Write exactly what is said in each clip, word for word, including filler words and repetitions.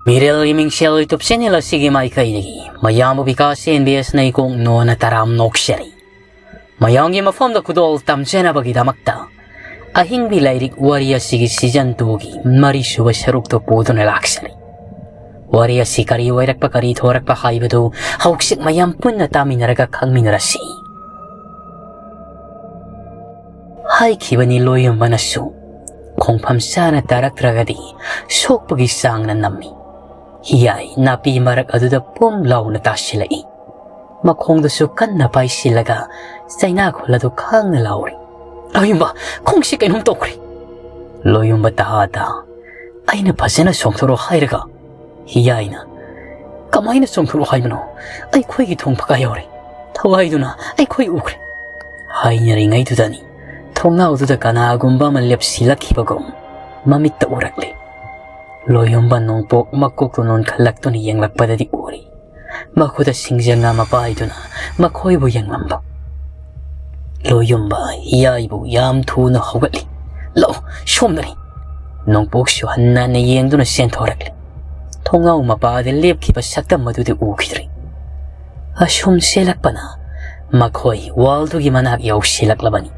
ꯃꯤꯔꯦꯜꯒꯤ ꯃꯤꯡꯁꯦꯜ YouTube channel ꯑꯁꯤꯒꯤ ꯃꯥꯏꯀꯩꯗꯒꯤ ꯃꯌꯥꯝꯕꯨ ꯕꯤꯀꯥꯁ ꯑꯦꯟ ꯕꯤ ꯑꯦꯁꯅ ꯏꯀꯣꯛ ꯅꯣꯟꯅ ꯇꯔꯥꯝ ꯅꯣꯛꯆꯔꯤ꯫ ꯃꯌꯥꯝꯒꯤ ꯃꯐꯝꯗ ꯈꯨꯗꯣꯜ ꯇꯝꯖꯅꯕꯒꯤꯗꯃꯛꯇ ꯑꯍꯤꯡꯕꯤ ꯂꯥꯏꯔꯤꯛ ꯋꯥꯔꯤ ꯑꯁꯤꯒꯤ season twoꯒꯤ ꯃꯔꯤꯁꯨꯕ ꯁꯔꯨꯛꯇꯨ ꯄꯨꯗꯨꯅ ꯂꯥꯛꯆꯔꯤ꯫ ꯋꯥꯔꯤ ꯑꯁꯤ ꯀꯔꯤ ꯑꯣꯏꯔꯛꯄ, ꯀꯔꯤ ꯊꯣꯔꯛꯄ ꯍꯥꯏꯕꯗꯨ ꯍꯧꯖꯤꯛ ꯃꯌꯥꯝ ꯄꯨꯟꯅ ꯇꯥꯃꯤꯟꯅꯔꯒ ꯈꯪꯃꯤꯟꯅꯔꯁꯤ꯫ ꯍꯥꯏꯈꯤꯕꯅꯤ ꯂꯣꯌꯨꯝꯕꯅꯁꯨ, ꯈꯣꯡꯐꯝ ꯆꯥꯅ ꯇꯥꯔꯛꯇ꯭ꯔꯒꯗꯤ ꯁꯣꯛꯄꯒꯤ ꯆꯥꯡꯅ ꯅꯝꯃꯤ꯫ ꯍꯤꯌꯥꯏ ꯅꯥꯄꯤ ꯃꯔꯛ ꯑꯗꯨꯗ ꯄꯨꯝ ꯂꯥꯎꯅ ꯇꯥꯁꯤꯜꯂꯛꯏ꯫ ꯃꯈꯣꯡꯗꯨꯁꯨ ꯀꯟꯅ ꯄꯥꯏꯁꯤꯜꯂꯒ ꯆꯩꯅꯥꯈꯣꯜ ꯑꯗꯨ ꯈꯥꯡꯅ ꯂꯥꯎꯔꯤ꯫ "ꯂꯣꯌꯨꯝꯕ, ꯈꯣꯡꯁꯤ ꯀꯩꯅꯣꯝ ꯇꯧꯈ꯭ꯔꯦ!" ꯂꯣꯌꯨꯝꯕ ꯇꯍꯥ ꯇꯍꯥ, "ꯑꯩꯅ ꯐꯖꯅ ꯆꯣꯡꯊꯣꯔꯛꯑꯣ ꯍꯥꯏꯔꯒ?" ꯍꯤꯌꯥꯏꯅ, "ꯀꯃꯥꯏꯅ ꯆꯣꯡꯊꯣꯔꯛꯑꯣ ꯍꯥꯏꯕꯅꯣ? ꯑꯩꯈꯣꯏꯒꯤ ꯊꯣꯡ ꯐꯛꯀꯥ ꯌꯧꯔꯦ꯫ ꯊꯋꯥꯏꯗꯨꯅ ꯑꯩꯈꯣꯏ ꯎꯈ꯭ꯔꯦ!" ꯍꯥꯏꯅꯔꯤꯉꯩꯗꯨꯗꯅꯤ ꯊꯣꯡꯅꯥꯎꯗꯨꯗ ꯀꯅꯥꯒꯨꯝꯕ ꯑꯃ ꯂꯦꯞꯁꯤꯜꯂꯛꯈꯤꯕꯒꯨꯝ ꯃꯃꯤꯠꯇ ꯎꯔꯛꯂꯦ꯫ ꯂꯣꯌꯨꯝꯕ ꯅꯣꯡꯄꯣꯛ ꯃꯀꯣꯛꯇꯨ ꯅꯣꯟꯈꯠꯂꯛꯇꯨꯅ ꯌꯦꯡꯂꯛꯄꯗꯗꯤ ꯎꯔꯤ꯫ ꯃꯈꯨꯠꯇ ꯁꯤꯡꯖꯪ ꯑꯃ ꯄꯥꯏꯗꯨꯅ ꯃꯈꯣꯏꯕꯨ ꯌꯦꯡꯂꯝꯕ꯫ ꯂꯣꯌꯨꯝꯕ ꯍꯤꯌꯥꯏꯕꯨ ꯌꯥꯝ ꯊꯨꯅ ꯍꯧꯒꯠꯂꯤ꯫ "ꯂꯥꯛꯑꯣ, ꯁꯣꯝꯗꯅꯤ!" ꯅꯣꯡꯄꯣꯛꯁꯨ ꯍꯟꯅ ꯍꯟꯅ ꯌꯦꯡꯗꯨꯅ ꯆꯦꯟꯊꯣꯔꯛꯂꯤ꯫ ꯊꯣꯡꯅꯥꯎ ꯃꯄꯥꯗ ꯂꯦꯞꯈꯤꯕ ꯁꯛꯇꯝ ꯑꯗꯨꯗꯤ ꯎꯈꯤꯗ꯭ꯔꯦ꯫ ꯑꯁꯨꯝ ꯆꯦꯜꯂꯛꯄꯅ ꯃꯈꯣꯏ wallꯗꯨꯒꯤ ꯃꯅꯥꯛ ꯌꯧꯁꯤꯜꯂꯛꯂꯕꯅꯤ꯫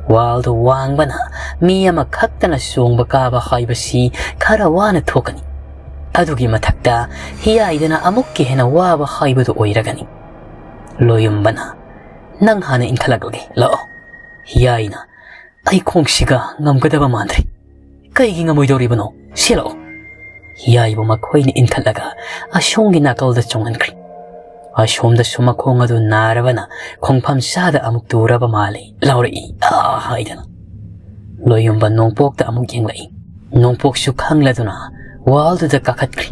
Wallꯗꯨ ꯋꯥꯡꯕꯅ ꯃꯤ ꯑꯃꯈꯛꯇꯅ ꯆꯣꯡꯕ ꯀꯥꯕ ꯍꯥꯏꯕꯁꯤ ꯈꯔ ꯋꯥꯅ ꯊꯣꯛꯀꯅꯤ꯫ ꯑꯗꯨꯒꯤ ꯃꯊꯛꯇ ꯍꯤꯌꯥꯏꯗꯅ ꯑꯃꯨꯛꯀ ꯍꯦꯟꯅ ꯋꯥꯕ ꯍꯥꯏꯕꯗꯨ ꯑꯣꯏꯔꯒꯅꯤ꯫ ꯂꯣꯌꯨꯝꯕꯅ, "ꯅꯪ ꯍꯥꯟꯅ ꯏꯟꯈꯠꯂꯛꯂꯒꯦ, ꯂꯥꯛꯑꯣ꯫" ꯍꯤꯌꯥꯏꯅ, "ꯑꯩ ꯈꯣꯡꯁꯤꯒ ꯉꯝꯒꯗꯕ ꯃꯥꯟꯗ꯭ꯔꯦ꯫" "ꯀꯩꯒꯤ ꯉꯝꯃꯣꯏꯗꯧꯔꯤꯕꯅꯣ? ꯁꯦ ꯂꯥꯛꯑꯣ꯫" ꯍꯤꯌꯥꯏꯕꯨ ꯃꯈꯣꯏꯅ ꯏꯟꯈꯠꯂꯒ ꯑꯁꯣꯝꯒꯤ ꯅꯥꯀꯜꯗ ꯆꯣꯡꯍꯟꯈ꯭ꯔꯦ꯫ ꯑꯁꯣꯝꯗꯁꯨ ꯃꯈꯣꯡ ꯑꯗꯨ ꯅꯥꯔꯕꯅ ꯈꯣꯡꯐꯝ ꯆꯥꯗ ꯑꯃꯨꯛ ꯇꯨꯔꯕ ꯃꯥꯜꯂꯦ꯫ ꯂꯥꯎꯔꯛꯏ, "ꯑꯥ!" ꯍꯥꯏꯗꯅ꯫ ꯂꯣꯌꯨꯝꯕ ꯅꯣꯡꯄꯣꯛꯇ ꯑꯃꯨꯛ ꯌꯦꯡꯂꯛꯏ꯫ ꯅꯣꯡꯄꯣꯛꯁꯨ ꯈꯪꯂꯗꯨꯅ wallꯗꯨꯗ ꯀꯥꯈꯠꯈ꯭ꯔꯦ꯫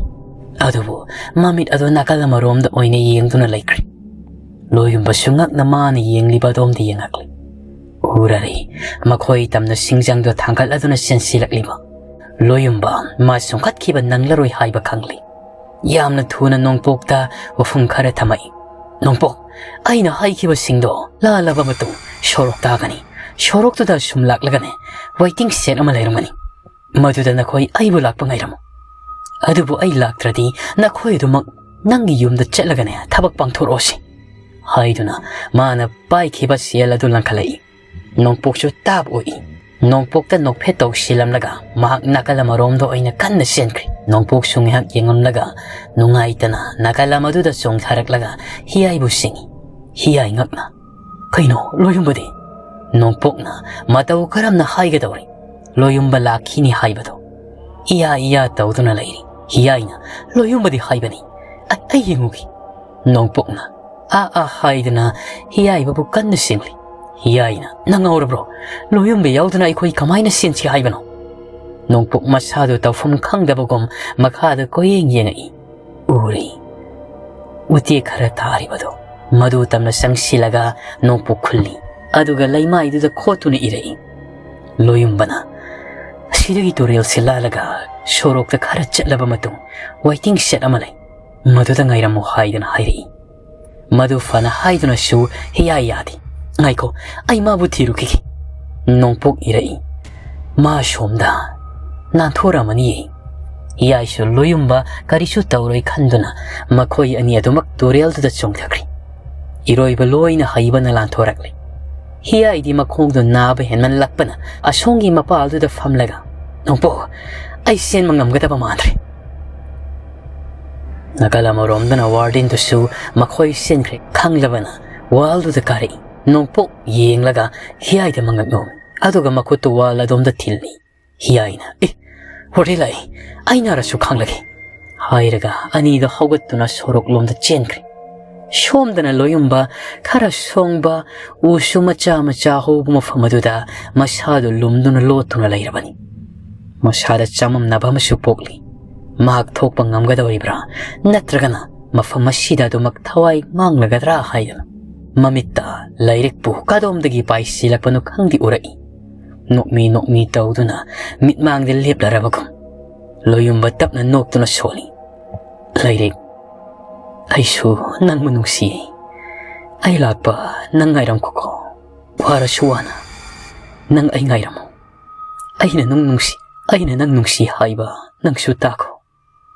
ꯑꯗꯨꯕꯨ ꯃꯃꯤꯠ ꯑꯗꯨ ꯅꯥꯀꯜ ꯑꯃꯔꯣꯝꯗ ꯑꯣꯏꯅ ꯌꯦꯡꯗꯨꯅ ꯂꯩꯈ꯭ꯔꯦ꯫ ꯂꯣꯌꯨꯝꯕꯁꯨ ꯉꯛꯅ ꯃꯥꯅ ꯌꯦꯡꯂꯤꯕ ꯑꯗꯣꯝꯗ ꯌꯦꯡꯂꯛꯂꯦ꯫ ꯎꯔꯔꯦ, ꯃꯈꯣꯏ ꯇꯝꯅ ꯁꯤꯡꯖꯪꯗꯣ ꯊꯥꯡꯒꯠꯂꯗꯨꯅ ꯆꯦꯟꯁꯤꯜꯂꯛꯂꯤꯕ꯫ ꯂꯣꯌꯨꯝꯕ ꯃꯥ ꯆꯣꯡꯈꯠꯈꯤꯕ ꯅꯪꯂꯔꯣꯏ ꯍꯥꯏꯕ ꯈꯪꯂꯦ꯫ ꯌꯥꯝꯅ ꯊꯨꯅ ꯅꯣꯡꯄꯣꯛꯇ ꯋꯥꯐꯝ ꯈꯔ ꯊꯝꯃꯛꯏ꯫ "ꯅꯣꯡꯄꯣꯛ, ꯑꯩꯅ ꯍꯥꯏꯈꯤꯕꯁꯤꯡꯗꯣ ꯂꯥꯜꯂꯕ ꯃꯇꯨꯡ ꯁꯣꯔꯣꯛ ꯇꯥꯒꯅꯤ꯫ ꯁꯣꯔꯣꯛꯇꯨꯗ ꯁꯨꯝ ꯂꯥꯛꯂꯒꯅꯦ, waiting shed ꯑꯃ ꯂꯩꯔꯝꯒꯅꯤ꯫ ꯃꯗꯨꯗ ꯅꯈꯣꯏ ꯑꯩꯕꯨ ꯂꯥꯛꯄ ꯉꯥꯏꯔꯝꯃꯨ꯫" ꯑꯗꯨꯕꯨ ꯑꯩ ꯂꯥꯛꯇ꯭ꯔꯗꯤ ꯅꯈꯣꯏ ꯑꯗꯨꯃꯛ ꯅꯪꯒꯤ ꯌꯨꯝꯗ ꯆꯠꯂꯒꯅꯦ ꯊꯕꯛ ꯄꯥꯡꯊꯣꯔꯛꯑꯣꯁꯤ" ꯍꯥꯏꯗꯨꯅ ꯃꯥꯅ ꯄꯥꯏꯈꯤꯕ ꯁꯦꯜ ꯑꯗꯨ ꯂꯪꯈꯠꯂꯛꯏ꯫ ꯅꯣꯡꯄꯣꯛꯁꯨ ꯇꯥꯞ ꯑꯣꯛꯏ꯫ ꯅꯣꯡꯄꯣꯛꯇ ꯅꯣꯛꯐꯦꯠ ꯇꯧꯁꯤꯜꯂꯝꯂꯒ ꯃꯍꯥꯛ ꯅꯥꯀꯜ ꯑꯃꯔꯣꯝꯗ ꯑꯣꯏꯅ ꯀꯟꯅ ꯆꯦꯟꯈ꯭ꯔꯦ꯫ ꯅꯣꯡꯄꯣꯛꯁꯨ ꯉꯥꯏꯍꯥꯛ ꯌꯦꯡꯂꯝꯂꯒ ꯅꯨꯡꯉꯥꯏꯇꯅ ꯅꯥꯀꯜ ꯑꯃꯗꯨꯗ ꯆꯣꯡꯊꯔꯛꯂꯒ ꯍꯤꯌꯥꯏꯕꯨ ꯆꯤꯡꯏ꯫ ꯍꯤꯌꯥꯏ ꯉꯛꯅ, "ꯀꯩꯅꯣ, ꯂꯣꯌꯨꯝꯕꯗꯤ?" ꯅꯣꯡꯄꯣꯛꯅ ꯃꯇꯧ ꯀꯔꯝꯅ ꯍꯥꯏꯒꯗꯧꯔꯤ? ꯂꯣꯌꯨꯝꯕ ꯂꯥꯛꯈꯤꯅꯤ ꯍꯥꯏꯕꯗꯣ ꯏꯌꯥ ꯏꯌꯥ ꯇꯧꯗꯨꯅ ꯂꯩꯔꯤ꯫ ꯍꯤꯌꯥꯏꯅ, "ꯂꯣꯌꯨꯝꯕꯗꯤ ꯍꯥꯏꯕꯅꯤ꯫ ꯑꯩ, ꯑꯩ ꯌꯦꯡꯉꯨꯒꯦ꯫" ꯅꯣꯡꯄꯣꯛꯅ ꯑꯥ ꯑꯥ ꯍꯥꯏꯗꯨꯅ ꯍꯤꯌꯥꯏꯕꯕꯨ ꯀꯟꯅ ꯆꯤꯡꯂꯤ꯫ ꯍꯤꯌꯥꯏꯅ, "ꯅꯪ ꯉꯥꯎꯔꯕ꯭ꯔꯣ? ꯂꯣꯌꯨꯝꯕ ꯌꯥꯎꯗꯅ ꯑꯩꯈꯣꯏ ꯀꯃꯥꯏꯅ ꯆꯦꯟꯁꯤ ꯍꯥꯏꯕꯅꯣ?" ꯅꯣꯡꯄꯣꯛ ꯃꯁꯥꯗꯨ ꯇꯧꯐꯝ ꯈꯪꯗꯕꯒꯨꯝ ꯃꯈꯥꯗ ꯀꯣꯏꯌꯦꯡ ꯌꯦꯡꯉꯛꯏ꯫ ꯎꯔꯤ꯫ ꯎꯇꯦꯛ ꯈꯔ ꯇꯥꯔꯤꯕꯗꯣ ꯃꯗꯨ ꯇꯝꯅ ꯆꯪꯁꯤꯜꯂꯒ ꯅꯣꯡꯄꯣꯛ ꯈꯨꯜꯂꯤ꯫ ꯑꯗꯨꯒ ꯂꯩꯃꯥꯏꯗꯨꯗ ꯈꯣꯠꯇꯨꯅ ꯏꯔꯛꯏ꯫ ꯂꯣꯌꯨꯝꯕꯅ ꯑꯁꯤꯗꯒꯤ ꯇꯨꯔꯦꯜꯁꯤ ꯂꯥꯜꯂꯒ ꯁꯣꯔꯣꯛꯇ ꯈꯔ ꯆꯠꯂꯕ ꯃꯇꯨꯡ waiting shed ꯑꯃ ꯂꯩ, ꯃꯗꯨꯗ ꯉꯥꯏꯔꯝꯃꯨ ꯍꯥꯏꯗꯨꯅ ꯍꯥꯏꯔꯛꯏ꯫ ꯃꯗꯨ ꯐꯅ ꯍꯥꯏꯗꯨꯅꯁꯨ ꯍꯤꯌꯥꯏ ꯌꯥꯗꯦ꯫ "ꯉꯥꯏꯈꯣ, ꯑꯩ ꯃꯥꯕꯨ ꯊꯤꯔꯨꯈꯤꯒꯦ꯫" ꯅꯣꯡꯄꯣꯛ ꯏꯔꯛꯏ꯫ "ꯃꯥ ꯁꯣꯝꯗ ꯅꯥꯟꯊꯣꯔꯝꯃꯅꯤꯌꯦ꯫" ꯍꯤꯌꯥꯏꯁꯨ ꯂꯣꯌꯨꯝꯕ ꯀꯔꯤꯁꯨ ꯇꯧꯔꯣꯏ ꯈꯟꯗꯨꯅ ꯃꯈꯣꯏ ꯑꯅꯤ ꯑꯗꯨꯃꯛ ꯇꯨꯔꯦꯜꯗꯨꯗ ꯆꯣꯡꯊꯈ꯭ꯔꯦ꯫ ꯏꯔꯣꯏꯕ ꯂꯣꯏꯅ ꯍꯩꯕꯅ ꯂꯥꯟꯊꯣꯔꯛꯂꯦ꯫ ꯍꯤꯌꯥꯏꯗꯤ ꯃꯈꯣꯡꯗꯨ ꯅꯥꯕ ꯍꯦꯟꯃꯟꯂꯛꯄꯅ ꯑꯁꯣꯝꯒꯤ ꯃꯄꯥꯜꯗꯨꯗ ꯐꯝꯂꯒ, "ꯅꯣꯡꯄꯣꯛ, ꯑꯩ ꯆꯦꯟꯕ ꯉꯝꯒꯗꯕ ꯃꯥꯟꯗ꯭ꯔꯦ꯫" ꯅꯥꯀꯜ ꯑꯃꯔꯣꯝꯗꯅ ꯋꯥꯔꯗꯦꯟꯗꯨꯁꯨ ꯃꯈꯣꯏ ꯆꯦꯟꯈ꯭ꯔꯦ ꯈꯪꯂꯕꯅ ꯋꯥꯜꯗꯨꯗ ꯀꯥꯔꯛꯏ꯫ ꯅꯣꯡꯄꯣꯛ ꯌꯦꯡꯂꯒ ꯍꯤꯌꯥꯏꯗ ꯃꯉꯛ ꯅꯣꯝꯃꯤ꯫ ꯑꯗꯨꯒ ꯃꯈꯨꯠꯇꯨ ꯋꯥꯜ ꯑꯗꯣꯝꯗ ꯊꯤꯜꯂꯤ꯫ ꯍꯤꯌꯥꯏꯅ, "ꯑꯦ, ꯋꯥꯔꯗꯦꯟ ꯂꯥꯛꯏ, ꯑꯩ ꯅꯥꯔꯁꯨ ꯈꯥꯡꯂꯒꯦ" ꯍꯥꯏꯔꯒ ꯑꯅꯤꯗꯣ ꯍꯧꯒꯠꯇꯨꯅ ꯁꯣꯔꯣꯛꯂꯣꯝꯗ ꯆꯦꯟꯈ꯭ꯔꯦ꯫ ꯁꯣꯝꯗꯅ ꯂꯣꯌꯨꯝꯕ ꯈꯔ ꯁꯣꯡꯕ ꯎꯁꯨ ꯃꯆꯥ ꯃꯆꯥ ꯍꯧꯕ ꯃꯐꯝ ꯑꯗꯨꯗ ꯃꯁꯥꯗꯨ ꯂꯨꯝꯗꯨꯅ ꯂꯣꯠꯇꯨꯅ ꯂꯩꯔꯕꯅꯤ꯫ ꯃꯁꯥꯗ ꯆꯃꯝꯅꯕ ꯑꯃꯁꯨ ꯄꯣꯛꯂꯤ꯫ ꯃꯍꯥꯛ ꯊꯣꯛꯄ ꯉꯝꯒꯗꯧꯔꯤꯕ꯭ꯔꯥ, ꯅꯠꯇ꯭ꯔꯒꯅ ꯃꯐꯝ ꯑꯁꯤꯗ ꯑꯗꯨꯃꯛ ꯊꯋꯥꯏ ꯃꯥꯡꯂꯒꯗ꯭ꯔꯥ ꯍꯥꯏꯗꯨꯅ꯫ ꯃꯃꯤꯠꯇ ꯂꯥꯏꯔꯤꯛꯄꯨ ꯀꯗꯣꯝꯗꯒꯤ ꯄꯥꯏꯁꯤꯜꯂꯛꯄꯅꯣ ꯈꯪꯗꯦ ꯎꯔꯛꯏ꯫ ꯅꯣꯛꯃꯤ ꯅꯣꯛꯃꯤ ꯇꯧꯗꯨꯅ ꯃꯤꯠꯃꯥꯡꯗ ꯂꯦꯞꯂꯔꯕꯒꯨꯝ ꯂꯣꯌꯨꯝꯕ ꯇꯞꯅ ꯅꯣꯛꯇꯨꯅ ꯁꯣꯜꯂꯤ꯫ "ꯂꯥꯏꯔꯤꯛ, ꯑꯩꯁꯨ ꯅꯪꯕꯨ ꯅꯨꯡꯁꯤꯌꯦ꯫ ꯑꯩ ꯂꯥꯛꯄ ꯅꯪ ꯉꯥꯏꯔꯝꯈꯣꯀꯣ꯫ ꯋꯥꯔꯁꯨ ꯋꯥꯅ ꯅꯪ ꯑꯩ ꯉꯥꯏꯔꯝꯃꯨ꯫ ꯑꯩꯅ ꯅꯪ ꯅꯨꯡꯁꯤ, ꯑꯩꯅ ꯅꯪ ꯅꯨꯡꯁꯤ ꯍꯥꯏꯕ ꯅꯪꯁꯨ ꯇꯥꯈꯣ꯫"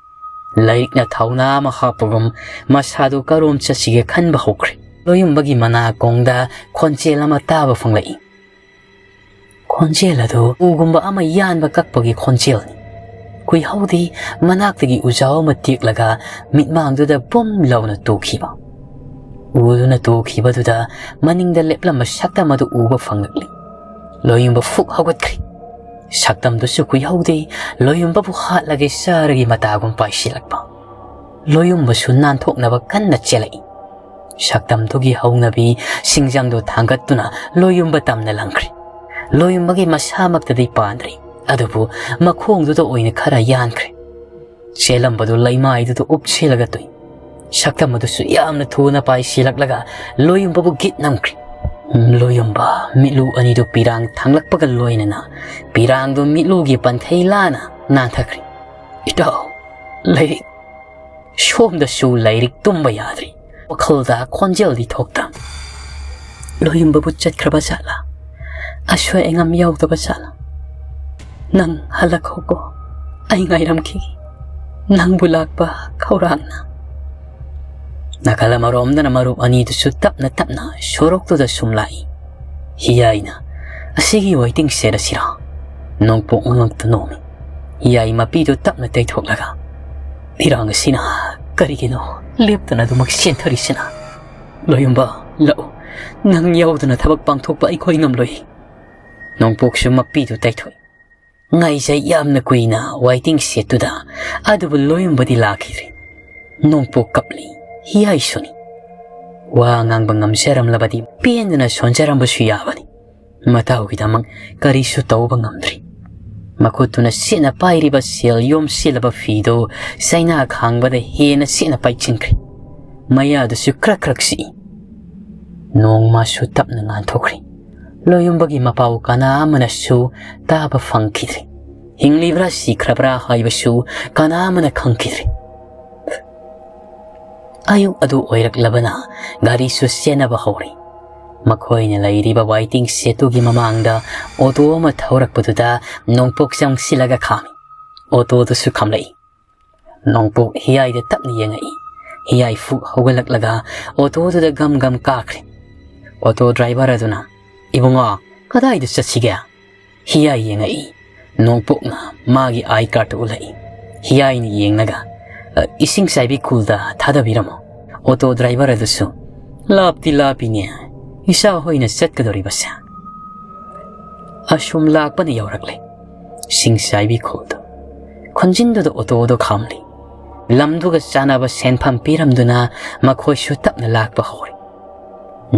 ꯂꯥꯏꯔꯤꯛꯅ ꯊꯧꯅꯥ ꯑꯃ ꯍꯥꯞꯄꯒꯨꯝ ꯃꯁꯥꯗꯨ ꯀꯔꯣꯝ ꯆꯠꯁꯤꯒꯦ ꯈꯟꯕ ꯍꯧꯈ꯭ꯔꯦ꯫ ꯂꯣꯌꯨꯝꯕꯒꯤ ꯃꯅꯥꯀꯣꯡꯗ ꯈꯣꯟꯖꯦꯜ ꯑꯃ ꯇꯥꯕ ꯐꯪꯂꯛꯏ꯫ ꯈꯣꯟꯖꯦꯜ ꯑꯗꯨ ꯎꯒꯨꯝꯕ ꯑꯃ ꯌꯥꯟꯕ ꯀꯛꯄꯒꯤ ꯈꯣꯟꯖꯦꯜꯅꯤ꯫ ꯀꯨꯏꯍꯧꯗꯦ, ꯃꯅꯥꯛꯇꯒꯤ ꯎꯖꯥꯎ ꯑꯃ ꯇꯦꯛꯂꯒ ꯃꯤꯠꯃꯥꯡꯗꯨꯗ ꯕꯨꯝ ꯂꯥꯎꯅ ꯇꯨꯈꯤꯕ꯫ ꯎꯗꯨꯅ ꯇꯨꯈꯤꯕꯗꯨꯗ ꯃꯅꯤꯡꯗ ꯂꯦꯞꯂꯝꯕ ꯁꯛꯇꯝ ꯑꯗꯨ ꯎꯕ ꯐꯪꯂꯛꯂꯤ꯫ ꯂꯣꯌꯨꯝꯕ ꯐꯨꯛ ꯍꯧꯒꯠꯈ꯭ꯔꯦ꯫ ꯁꯛꯇꯝꯗꯨꯁꯨ ꯀꯨꯏꯍꯧꯗꯦ, ꯂꯣꯌꯨꯝꯕꯕꯨ ꯍꯥꯠꯂꯒꯦ ꯆꯥꯔꯒꯤ ꯃꯇꯥꯒꯨꯝ ꯄꯥꯏꯁꯤꯜꯂꯛꯄ꯫ ꯂꯣꯌꯨꯝꯕꯁꯨ ꯅꯥꯟꯊꯣꯛꯅꯕ ꯀꯟꯅ ꯆꯦꯜꯂꯛꯏ꯫ ꯁꯛꯇꯝꯗꯨꯒꯤ ꯍꯧꯅꯕꯤ ꯁꯤꯡꯖꯪꯗꯨ ꯊꯥꯡꯒꯠꯇꯨꯅ ꯂꯣꯌꯨꯝꯕ ꯇꯝꯅ ꯂꯪꯈ꯭ꯔꯦ꯫ ꯂꯣꯌꯨꯝꯕꯒꯤ ꯃꯁꯥꯃꯛꯇꯗꯤ ꯄꯥꯟꯗ꯭ꯔꯤ, ꯑꯗꯨꯕꯨ ꯃꯈꯣꯡꯗꯨꯗ ꯑꯣꯏꯅ ꯈꯔ ꯌꯥꯟꯈ꯭ꯔꯦ꯫ ꯆꯦꯜꯂꯝꯕꯗꯨ ꯂꯩꯃꯥꯏꯗꯨꯗ ꯎꯞꯁꯤꯜꯂꯒ ꯇꯨꯏ꯫ ꯁꯛꯇꯝ ꯑꯗꯨꯁꯨ ꯌꯥꯝꯅ ꯊꯨꯅ ꯄꯥꯏꯁꯤꯜꯂꯛꯂꯒ ꯂꯣꯌꯨꯝꯕꯕꯨ ꯒꯤꯠ ꯅꯝꯈ꯭ꯔꯦ꯫ ꯂꯣꯌꯨꯝꯕ ꯃꯤꯠꯂꯨ ꯑꯅꯤꯗꯨ ꯄꯤꯔꯥꯡ ꯊꯥꯡꯂꯛꯄꯒ ꯂꯣꯏꯅꯅ ꯄꯤꯔꯥꯡꯗꯨ ꯃꯤꯠꯂꯨꯒꯤ ꯄꯟꯊꯩ ꯂꯥꯅ ꯅꯥꯟꯊꯈ꯭ꯔꯦ꯫ "ꯏꯇꯥꯎ, ꯂꯥꯏꯔꯤꯛ, ꯁꯣꯝꯗꯁꯨ ꯂꯥꯏꯔꯤꯛ ꯇꯨꯝꯕ ꯌꯥꯗ꯭ꯔꯤ"꯫ ꯋꯥꯈꯜꯗ ꯈꯣꯟꯖꯦꯜꯗꯤ ꯊꯣꯛꯇ, "ꯂꯣꯌꯨꯝꯕꯕꯨ ꯆꯠꯈ꯭ꯔꯕ ꯖꯥꯠꯂꯥ? ꯑꯁꯣꯏ ꯑꯉꯥꯝ ꯌꯥꯎꯗꯕ ꯖꯥꯠꯂꯥ? ꯅꯪ ꯍꯜꯂꯛꯈꯣꯀꯣ, ꯑꯩ ꯉꯥꯏꯔꯝꯈꯤꯒꯦ, ꯅꯪꯕꯨ ꯂꯥꯛꯄ ꯈꯧꯔꯥꯡꯅ"꯫ ꯅꯥꯀꯜ ꯑꯃꯔꯣꯝꯗꯅ ꯃꯔꯨꯞ ꯑꯅꯤꯗꯨꯁꯨ ꯇꯞꯅ ꯇꯞꯅ ꯁꯣꯔꯣꯛꯇꯨꯗ ꯁꯨꯝ ꯂꯥꯛꯏ꯫ ꯍꯤꯌꯥꯏꯅ, "ꯑꯁꯤꯒꯤ ꯋꯦꯇꯤꯡ ꯁꯦꯠ ꯑꯁꯤꯔꯥ?" ꯅꯣꯡꯄꯣꯛ ꯉꯛꯇ ꯅꯣꯝꯃꯤ꯫ ꯍꯤꯌꯥꯏ ꯃꯄꯤꯗꯨ ꯇꯞꯅ ꯇꯩꯊꯣꯛꯂꯒ, "ꯏꯔꯥꯡ ꯑꯁꯤꯅ ꯀꯔꯤꯒꯤꯅꯣ ꯂꯦꯞꯇꯅ ꯑꯗꯨꯃꯛ ꯆꯦꯟꯊꯔꯤꯁꯤꯅ? ꯂꯣꯌꯨꯝꯕ, ꯂꯥꯛꯎ, ꯅꯪ ꯌꯥꯎꯗꯅ ꯊꯕꯛ ꯄꯥꯡꯊꯣꯛꯄ ꯑꯩꯈꯣꯏ ꯉꯝꯂꯣꯏ"꯫ ꯅꯣꯡꯄꯣꯛꯁꯨ ꯃꯄꯤꯗꯨ ꯇꯩꯊꯣꯛꯏ꯫ ꯉꯥꯏꯖꯩ ꯌꯥꯝꯅ ꯀꯨꯏꯅ ꯋꯦꯇꯤꯡ ꯁꯦꯠꯇꯨꯗ, ꯑꯗꯨꯕꯨ ꯂꯣꯌꯨꯝꯕꯗꯤ ꯂꯥꯛꯈꯤꯗ꯭ꯔꯦ꯫ ꯅꯣꯡꯄꯣꯛ ꯀꯞꯂꯤ, ꯍꯤꯌꯥꯏꯁꯨꯅꯤ꯫ ꯋꯥ ꯉꯥꯡꯕ ꯉꯝꯖꯔꯝꯂꯕꯗꯤ ꯄꯦꯟꯗꯅ ꯁꯣꯟꯖꯔꯝꯕꯁꯨ ꯌꯥꯕꯅꯤ꯫ ꯃꯇꯥꯎꯒꯤꯗꯃꯛ ꯀꯔꯤꯁꯨ ꯇꯧꯕ ꯉꯝꯗ꯭ꯔꯤ꯫ ꯃꯈꯨꯠꯇꯨꯅ ꯁꯦꯠꯅ ꯄꯥꯏꯔꯤꯕ ꯁꯦꯜ ꯌꯣꯝꯁꯤꯜꯂꯕ ꯐꯤꯗꯨ ꯆꯩꯅꯥ ꯈꯥꯡꯕꯗ ꯍꯦꯟꯅ ꯁꯦꯠꯅ ꯄꯥꯏꯁꯤꯟꯈ꯭ꯔꯦ꯫ ꯃꯌꯥꯗꯨꯁꯨ ꯈ꯭ꯔꯛ ꯈ꯭ꯔꯛ ꯁꯤꯛꯏ꯫ ꯅꯣꯡꯃꯁꯨ ꯇꯞꯅ ꯉꯥꯟꯊꯣꯛꯈ꯭ꯔꯦ꯫ ꯂꯣꯌꯨꯝꯕꯒꯤ ꯃꯄꯥꯎ ꯀꯅꯥ ꯑꯃꯅꯁꯨ ꯇꯥꯕ ꯐꯪꯈꯤꯗ꯭ꯔꯦ꯫ ꯍꯤꯡꯂꯤꯕ꯭ꯔꯥ ꯁꯤꯈ꯭ꯔꯕ꯭ꯔꯥ ꯍꯥꯏꯕꯁꯨ ꯀꯅꯥ ꯑꯃꯅ ꯈꯪꯈꯤꯗ꯭ꯔꯦ꯫ ꯑꯌꯨꯛ ꯑꯗꯨ ꯑꯣꯏꯔꯛꯂꯕꯅ ꯒꯥꯔꯤꯁꯨ ꯆꯦꯟꯅꯕ ꯍꯧꯔꯦ꯫ ꯃꯈꯣꯏꯅ ꯂꯩꯔꯤꯕ ꯋꯦꯇꯤꯡ ꯁꯦꯠꯇꯨꯒꯤ ꯃꯃꯥꯡꯗ ꯑꯣꯇꯣ ꯑꯃ ꯊꯧꯔꯛꯄꯗꯨꯗ ꯅꯣꯡꯄꯣꯛ ꯆꯪꯁꯤꯜꯂꯒ ꯈꯥꯝꯃꯤ꯫ ꯑꯣꯇꯣꯗꯨꯁꯨ ꯈꯥꯝꯂꯛꯏ꯫ ꯅꯣꯡꯄꯣꯛ ꯍꯤꯌꯥꯏꯗ ꯇꯞꯅ ꯌꯦꯡꯉꯛꯏ꯫ ꯍꯤꯌꯥꯏ ꯐꯨꯛ ꯍꯧꯒꯠꯂꯛꯂꯒ ꯑꯣꯇꯣꯗꯨꯗ ꯒꯝ ꯒꯝ ꯀꯥꯈ꯭ꯔꯦ꯫ ꯑꯣꯇꯣ ꯗ꯭ꯔꯥꯏꯚꯔ ꯑꯗꯨꯅ, "ꯏꯕꯨꯡꯉꯣ, ꯀꯗꯥꯏꯗ ꯆꯠꯁꯤꯒꯦ?" ꯍꯤꯌꯥꯏ ꯌꯦꯡꯉꯛꯏ꯫ ꯅꯣꯡꯄꯣꯛꯅ ꯃꯥꯒꯤ ꯑꯥꯏ ꯀꯥꯔꯠꯇꯨ ꯎꯠꯂꯛꯏ꯫ ꯍꯤꯌꯥꯏꯅ ꯌꯦꯡꯂꯒ, "ꯑ, ꯏꯁꯤꯡ ꯆꯥꯏꯕꯤ ꯈꯨꯜꯗ ꯊꯥꯗꯕꯤꯔꯝꯃꯣ꯫ ꯑꯣꯇꯣ ꯗ꯭ꯔꯥꯏꯚꯔ ꯑꯗꯨꯁꯨ ꯂꯥꯞꯇꯤ ꯂꯥꯞꯄꯤꯅꯦ ꯏꯆꯥ ꯍꯣꯏꯅ ꯆꯠꯀꯗꯧꯔꯤꯕꯁꯦ꯫" ꯑꯁꯨꯝ ꯂꯥꯛꯄꯅ ꯌꯧꯔꯛꯂꯦ ꯏꯁꯤꯡ ꯆꯥꯏꯕꯤ ꯈꯨꯜꯗꯨ꯫ ꯈꯨꯟꯖꯤꯟꯗꯨꯗ ꯑꯣꯇꯣꯗꯣ ꯈꯥꯝꯂꯤ꯫ ꯂꯝꯗꯨꯒ ꯆꯥꯟꯅꯕ ꯁꯦꯟꯐꯝ ꯄꯤꯔꯝꯗꯨꯅ ꯃꯈꯣꯏꯁꯨ ꯇꯞꯅ ꯂꯥꯛꯄ ꯍꯧꯔꯦ꯫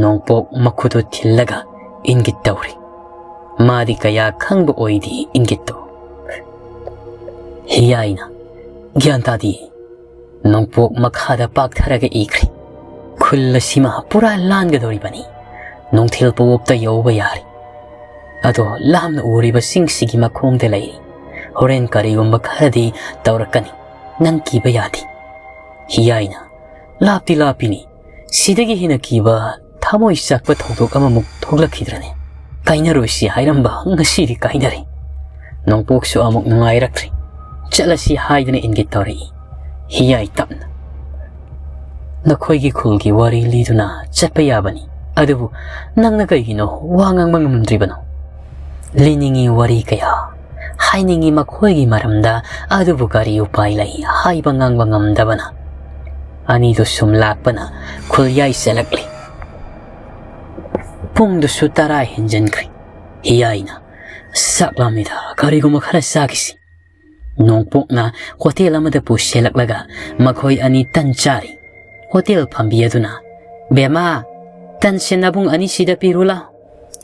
ꯅꯣꯡꯄꯣꯛ ꯃꯈꯨꯠꯇꯨ ꯊꯤꯜꯂꯒ ꯏꯪꯒꯤꯠ ꯇꯧꯔꯤ꯫ ꯃꯥꯗꯤ ꯀꯌꯥ ꯈꯪꯕ ꯑꯣꯏꯗꯦ ꯏꯪꯒꯤꯠꯇꯣ꯫ ꯍꯤꯌꯥꯏꯅ, "ꯒ꯭ꯌꯥꯟ ꯇꯥꯗꯦ꯫" ꯅꯣꯡꯄꯣꯛ ꯃꯈꯥꯗ ꯄꯥꯛꯊꯔꯒ ꯏꯈ꯭ꯔꯤ꯫ "ꯈꯨꯜ ꯑꯁꯤꯃ ꯄꯨꯔꯥ ꯂꯥꯟꯒꯗꯧꯔꯤꯕꯅꯤ꯫ ꯅꯨꯡꯊꯤꯜ ꯄꯨꯋꯣꯛꯇ ꯌꯧꯕ ꯌꯥꯔꯤ꯫ ꯑꯗꯣ ꯂꯥꯞꯅ ꯎꯔꯤꯕ ꯆꯤꯡꯁꯤꯒꯤ ꯃꯈꯣꯡꯗ ꯂꯩꯔꯤ꯫ ꯍꯣꯔꯦꯟ ꯀꯔꯤꯒꯨꯝꯕ ꯈꯔꯗꯤ ꯇꯧꯔꯛꯀꯅꯤ꯫ ꯅꯪ ꯀꯤꯕ ꯌꯥꯗꯦ꯫" ꯍꯤꯌꯥꯏꯅ, "ꯂꯥꯞꯇꯤ ꯂꯥꯞꯄꯤꯅꯤ꯫ ꯁꯤꯗꯒꯤ ꯍꯦꯟꯅ ꯀꯤꯕ, ꯊꯃꯣꯏ ꯆꯥꯛꯄ ꯊꯧꯗꯣꯛ ꯑꯃꯃꯨꯛ ꯊꯣꯛꯂꯛꯈꯤꯗ꯭ꯔꯅꯦ? ꯀꯥꯏꯅꯔꯣꯏꯁꯤ ꯍꯥꯏꯔꯝꯕ ꯉꯁꯤꯗꯤ ꯀꯥꯏꯅꯔꯦ꯫" ꯅꯣꯡꯄꯣꯛꯁꯨ ꯑꯃꯨꯛ ꯅꯨꯡꯉꯥꯏꯔꯛꯇ꯭ꯔꯦ꯫ "ꯆꯠꯂꯁꯤ" ꯍꯥꯏꯗꯨꯅ ꯏꯪꯒꯤꯠ ꯇꯧꯔꯛꯏ꯫ ꯍꯤꯌꯥꯏ ꯇꯞꯅ, "ꯅꯈꯣꯏꯒꯤ ꯈꯨꯜꯒꯤ ꯋꯥꯔꯤ ꯂꯤꯗꯨꯅ ꯆꯠꯄ ꯌꯥꯕꯅꯤ꯫ ꯑꯗꯨꯕꯨ ꯅꯪꯅ ꯀꯩꯒꯤꯅꯣ ꯋꯥ ꯉꯥꯡꯕ ꯉꯝꯗ꯭ꯔꯤꯕꯅꯣ?" "ꯂꯤꯅꯤꯡꯉꯤ ꯋꯥꯔꯤ ꯀꯌꯥ, ꯍꯥꯏꯅꯤꯡꯉꯤ ꯃꯈꯣꯏꯒꯤ ꯃꯔꯝꯗ, ꯑꯗꯨꯕꯨ ꯀꯔꯤ ꯎꯄꯥꯏ ꯂꯩ ꯍꯥꯏꯕ ꯉꯥꯡꯕ ꯉꯝꯗꯕꯅ?" ꯑꯅꯤꯗꯨ ꯁꯨꯝ ꯂꯥꯛꯄꯅ ꯈꯨꯜꯌꯥꯏ ꯆꯦꯜꯂꯛꯂꯤ꯫ ꯄꯨꯡꯗꯨꯁꯨ ꯇꯔꯥ ꯍꯦꯟꯖꯟꯈ꯭ꯔꯦ꯫ ꯍꯤꯌꯥꯏꯅ, "ꯆꯥꯛ ꯂꯥꯝꯃꯤꯗ, ꯀꯔꯤꯒꯨꯝꯕ ꯈꯔ ꯆꯥꯈꯤꯁꯤ꯫" ꯅꯣꯡꯄꯣꯛꯅ ꯍꯣꯇꯦꯜ ꯑꯃꯗ ꯄꯨꯁꯤꯜꯂꯛꯂꯒ ꯃꯈꯣꯏ ꯑꯅꯤ ꯇꯟ ꯆꯥꯔꯤ꯫ ꯍꯣꯇꯦꯜ ꯐꯝꯕꯤ ꯑꯗꯨꯅ, "ꯕꯦꯃꯥ, ꯇꯟꯁꯦ ꯅꯕꯨꯡ ꯑꯅꯤꯁꯤꯗ ꯄꯤꯔꯨ ꯂꯥꯎ꯫"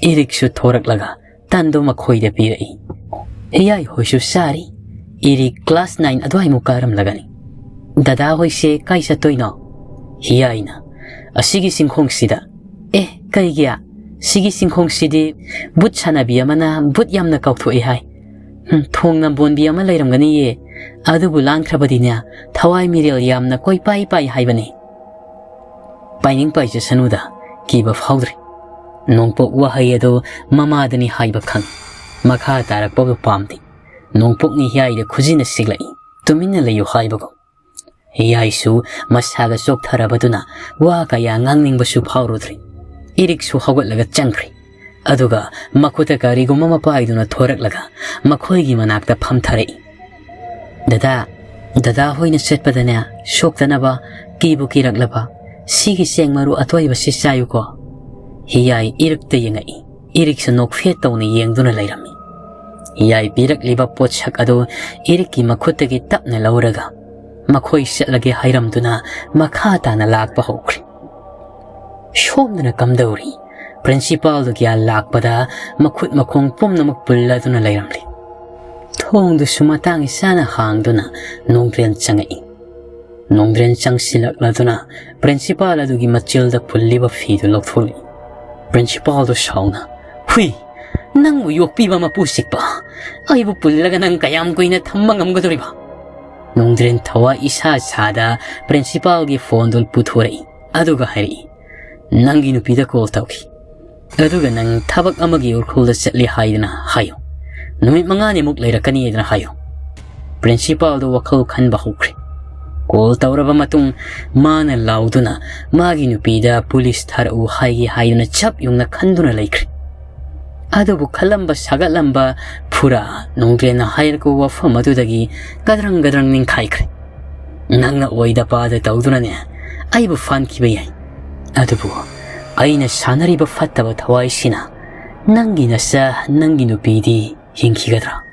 ꯏꯔꯤꯛꯁꯨ ꯊꯣꯔꯛꯂꯒ ꯇꯟꯗꯨ ꯃꯈꯣꯏꯗ ꯄꯤꯔꯛꯏ꯫ ꯍꯤꯌꯥꯏ ꯍꯣꯏꯁꯨ ꯆꯥꯔꯤ꯫ ꯏꯔꯤꯛ ꯀ꯭ꯂꯥꯁ ꯅꯥꯏꯟ ꯑꯗꯨꯋꯥꯏꯃꯨꯛ ꯀꯥꯔꯝꯂꯒꯅꯤ꯫ "ꯗꯗꯥ ꯍꯣꯏꯁꯦ ꯀꯥꯏ ꯆꯠꯇꯣꯏꯅꯣ?" ꯍꯤꯌꯥꯏꯅ, "ꯑꯁꯤꯒꯤ ꯆꯤꯡꯈꯣꯡꯁꯤꯗ꯫" "ꯑꯦ, ꯀꯩꯒꯤ? ꯁꯤꯒꯤ ꯆꯤꯡꯈꯣꯡꯁꯤꯗꯤ ꯕꯨꯠ ꯁꯥꯟꯅꯕꯤ ꯑꯃꯅ ꯕꯨꯠ ꯌꯥꯝꯅ ꯀꯥꯎꯊꯣꯛꯑꯦ ꯍꯥꯏ꯫ ꯍꯨꯝ, ꯊꯣꯡ ꯅꯝꯕꯣꯟꯕꯤ ꯑꯃ ꯂꯩꯔꯝꯒꯅꯤꯌꯦ꯫ ꯑꯗꯨꯕꯨ ꯂꯥꯟꯈ꯭ꯔꯕꯗꯤꯅꯦ, ꯊꯋꯥꯏ ꯃꯤꯔꯦꯜ ꯌꯥꯝꯅ ꯀꯣꯏꯄꯥꯏ ꯄꯥꯏ ꯍꯥꯏꯕꯅꯤ꯫" "ꯄꯥꯏꯅꯤꯡ ꯄꯥꯏꯖꯁꯅꯨꯗ, ꯀꯤꯕ ꯐꯥꯎꯗ꯭ꯔꯦ꯫" ꯅꯣꯡꯄꯣꯛ ꯋꯥꯍꯩ ꯑꯗꯨ ꯃꯃꯥꯗꯅꯤ ꯍꯥꯏꯕ ꯈꯪꯏ꯫ ꯃꯈꯥ ꯇꯥꯔꯛꯄꯕꯨ ꯄꯥꯝꯗꯦ꯫ ꯅꯣꯡꯄꯣꯛꯅ ꯍꯤꯌꯥꯏꯗ ꯈꯨꯖꯤꯟꯅ ꯁꯤꯛꯂꯛꯏ꯫ ꯇꯨꯃꯤꯟꯅ ꯂꯩꯌꯨ ꯍꯥꯏꯕꯒꯨꯝ꯫ ꯍꯤꯌꯥꯏꯁꯨ ꯃꯁꯥꯒ ꯆꯣꯛꯊꯔꯕꯗꯨꯅ ꯋꯥ ꯀꯌꯥ ꯉꯥꯡꯅꯤꯡꯕꯁꯨ ꯐꯥꯎꯔꯨꯗ꯭ꯔꯦ꯫ ꯏꯔꯤꯛꯁꯨ ꯍꯧꯒꯠꯂꯒ ꯆꯪꯈ꯭ꯔꯦ꯫ ꯑꯗꯨꯒ ꯃꯈꯨꯠꯇ ꯀꯔꯤꯒꯨꯝꯕ ꯑꯃ ꯄꯥꯏꯗꯨꯅ ꯊꯣꯔꯛꯂꯒ ꯃꯈꯣꯏꯒꯤ ꯃꯅꯥꯛꯇ ꯐꯝꯊꯔꯛꯏ꯫ "ꯗꯗꯥ, ꯗꯗꯥ ꯍꯣꯏꯅ ꯆꯠꯄꯗꯅꯦ, ꯁꯣꯛꯇꯅꯕ, ꯀꯤꯕꯨ ꯀꯤꯔꯛꯂꯕ, ꯁꯤꯒꯤ ꯆꯦꯡ ꯃꯔꯨ ꯑꯇꯣꯏꯕꯁꯤ ꯆꯥꯌꯨꯀꯣ"꯫ ꯍꯤꯌꯥꯏ ꯏꯔꯤꯛꯇ ꯌꯦꯡꯉꯛꯏ꯫ ꯏꯔꯤꯛꯁꯨ ꯅꯣꯛꯐꯦꯠ ꯇꯧꯅ ꯌꯦꯡꯗꯨꯅ ꯂꯩꯔꯝꯃꯤ꯫ ꯍꯤꯌꯥꯏ ꯄꯤꯔꯛꯂꯤꯕ ꯄꯣꯠꯁꯛ ꯑꯗꯨ ꯏꯔꯤꯛꯀꯤ ꯃꯈꯨꯠꯇꯒꯤ ꯇꯞꯅ ꯂꯧꯔꯒ ꯃꯈꯣꯏ ꯆꯠꯂꯒꯦ ꯍꯥꯏꯔꯝꯗꯨꯅ ꯃꯈꯥ ꯇꯥꯅ ꯂꯥꯛꯄ ꯍꯧꯈ꯭ꯔꯦ꯫ ꯁꯣꯝꯗꯅ ꯀꯝꯗꯧꯔꯤ? ꯄ꯭ꯔꯤꯟꯁꯤꯄꯥꯜꯗꯨ ꯒ꯭ꯌꯥꯟ ꯂꯥꯛꯄꯗ ꯃꯈꯨꯠ ꯃꯈꯣꯡ ꯄꯨꯝꯅꯃꯛ ꯄꯨꯜꯂꯗꯨꯅ ꯂꯩꯔꯝꯂꯤ꯫ ꯊꯣꯡꯗꯨꯁꯨ ꯃꯇꯥꯡ ꯆꯥꯅ ꯍꯥꯡꯗꯨꯅ ꯅꯣꯡꯗ꯭ꯔꯦꯟ ꯆꯪꯉꯛꯏ꯫ ꯅꯣꯡꯗ꯭ꯔꯦꯟ ꯆꯪꯁꯤꯜꯂꯛꯂꯗꯨꯅ ꯄ꯭ꯔꯤꯟꯁꯤꯄꯥꯜ ꯑꯗꯨꯒꯤ ꯃꯆꯤꯜꯗ ꯄꯨꯜꯂꯤꯕ ꯐꯤꯗꯨ ꯂꯧꯊꯣꯛꯂꯛꯏ꯫ ꯄ꯭ꯔꯤꯟꯁꯤꯄꯥꯜꯗꯨ ꯁꯥꯎꯅ, "ꯍꯨꯏ, ꯅꯪꯕꯨ ꯌꯣꯛꯄꯤꯕ ꯃꯄꯨ ꯆꯤꯛꯄ, ꯑꯩꯕꯨ ꯄꯨꯜꯂꯒ ꯅꯪ ꯀꯌꯥꯝ ꯀꯨꯏꯅ ꯊꯝꯕ ꯉꯝꯒꯗꯧꯔꯤꯕ?" ꯅꯣꯡꯗ꯭ꯔꯦꯟ ꯊꯋꯥꯏ ꯏꯁꯥ ꯁꯥꯗ ꯄ꯭ꯔꯤꯟꯁꯤꯄꯥꯜꯒꯤ ꯐꯣꯟꯗꯨ ꯄꯨꯊꯣꯔꯛꯏ꯫ ꯑꯗꯨꯒ ꯍꯥꯏꯔꯛꯏ, "ꯅꯪꯒꯤ ꯅꯨꯄꯤꯗ ꯀꯣꯜ ꯇꯧꯈꯤ꯫ ꯑꯗꯨꯒ ꯅꯪ ꯊꯕꯛ ꯑꯃꯒꯤ ꯎꯔꯈꯨꯜꯗ ꯆꯠꯂꯤ ꯍꯥꯏꯗꯅ ꯍꯥꯏꯌꯨ꯫ ꯅꯨꯃꯤꯠ ꯃꯉꯥꯅꯤꯃꯨꯛ ꯂꯩꯔꯛꯀꯅꯤ ꯍꯥꯏꯗꯅ ꯍꯥꯏꯌꯨ"꯫ ꯄ꯭ꯔꯤꯟꯁꯤꯄꯥꯜꯗꯨ ꯋꯥꯈꯜ ꯈꯟꯕ ꯍꯧꯈ꯭ꯔꯦ꯫ ꯀꯣꯜ ꯇꯧꯔꯕ ꯃꯇꯨꯡ ꯃꯥꯅ ꯂꯥꯎꯗꯨꯅ ꯃꯥꯒꯤ ꯅꯨꯄꯤꯗ ꯄꯨꯂꯤꯁ ꯊꯥꯔꯛꯎ ꯍꯥꯏꯒꯦ ꯍꯥꯏꯗꯨꯅ ꯆꯞ ꯌꯨꯡꯅ ꯈꯟꯗꯨꯅ ꯂꯩꯈ꯭ꯔꯦ꯫ ꯑꯗꯨꯕꯨ ꯈꯜꯂꯝꯕ ꯁꯥꯒꯠꯂꯝꯕ ꯐꯨꯔꯥ ꯅꯣꯡꯗ꯭ꯔꯦꯟꯅ ꯍꯥꯏꯔꯛꯄ ꯋꯥꯐꯝ ꯑꯗꯨꯗꯒꯤ ꯒꯗ꯭ꯔꯪ ꯒꯗ꯭ꯔꯪ ꯅꯤꯡꯈꯥꯏꯈ꯭ꯔꯦ꯫ "ꯅꯪꯅ ꯑꯣꯏꯗ ꯄꯥꯗ ꯇꯧꯗꯨꯅꯅꯦ ꯑꯩꯕꯨ ꯐꯥꯟꯈꯤꯕ ꯌꯥꯏ, ꯑꯗꯨꯕꯨ ꯑꯩꯅ ꯁꯥꯟꯅꯔꯤꯕ ꯐꯠꯇꯕ ꯊꯋꯥꯏꯁꯤꯅ ꯅꯪꯒꯤ ꯅꯆꯥ, ꯅꯪꯒꯤ ꯅꯨꯄꯤꯗꯤ ꯍꯤꯡꯈꯤꯒꯗ꯭ꯔꯥ?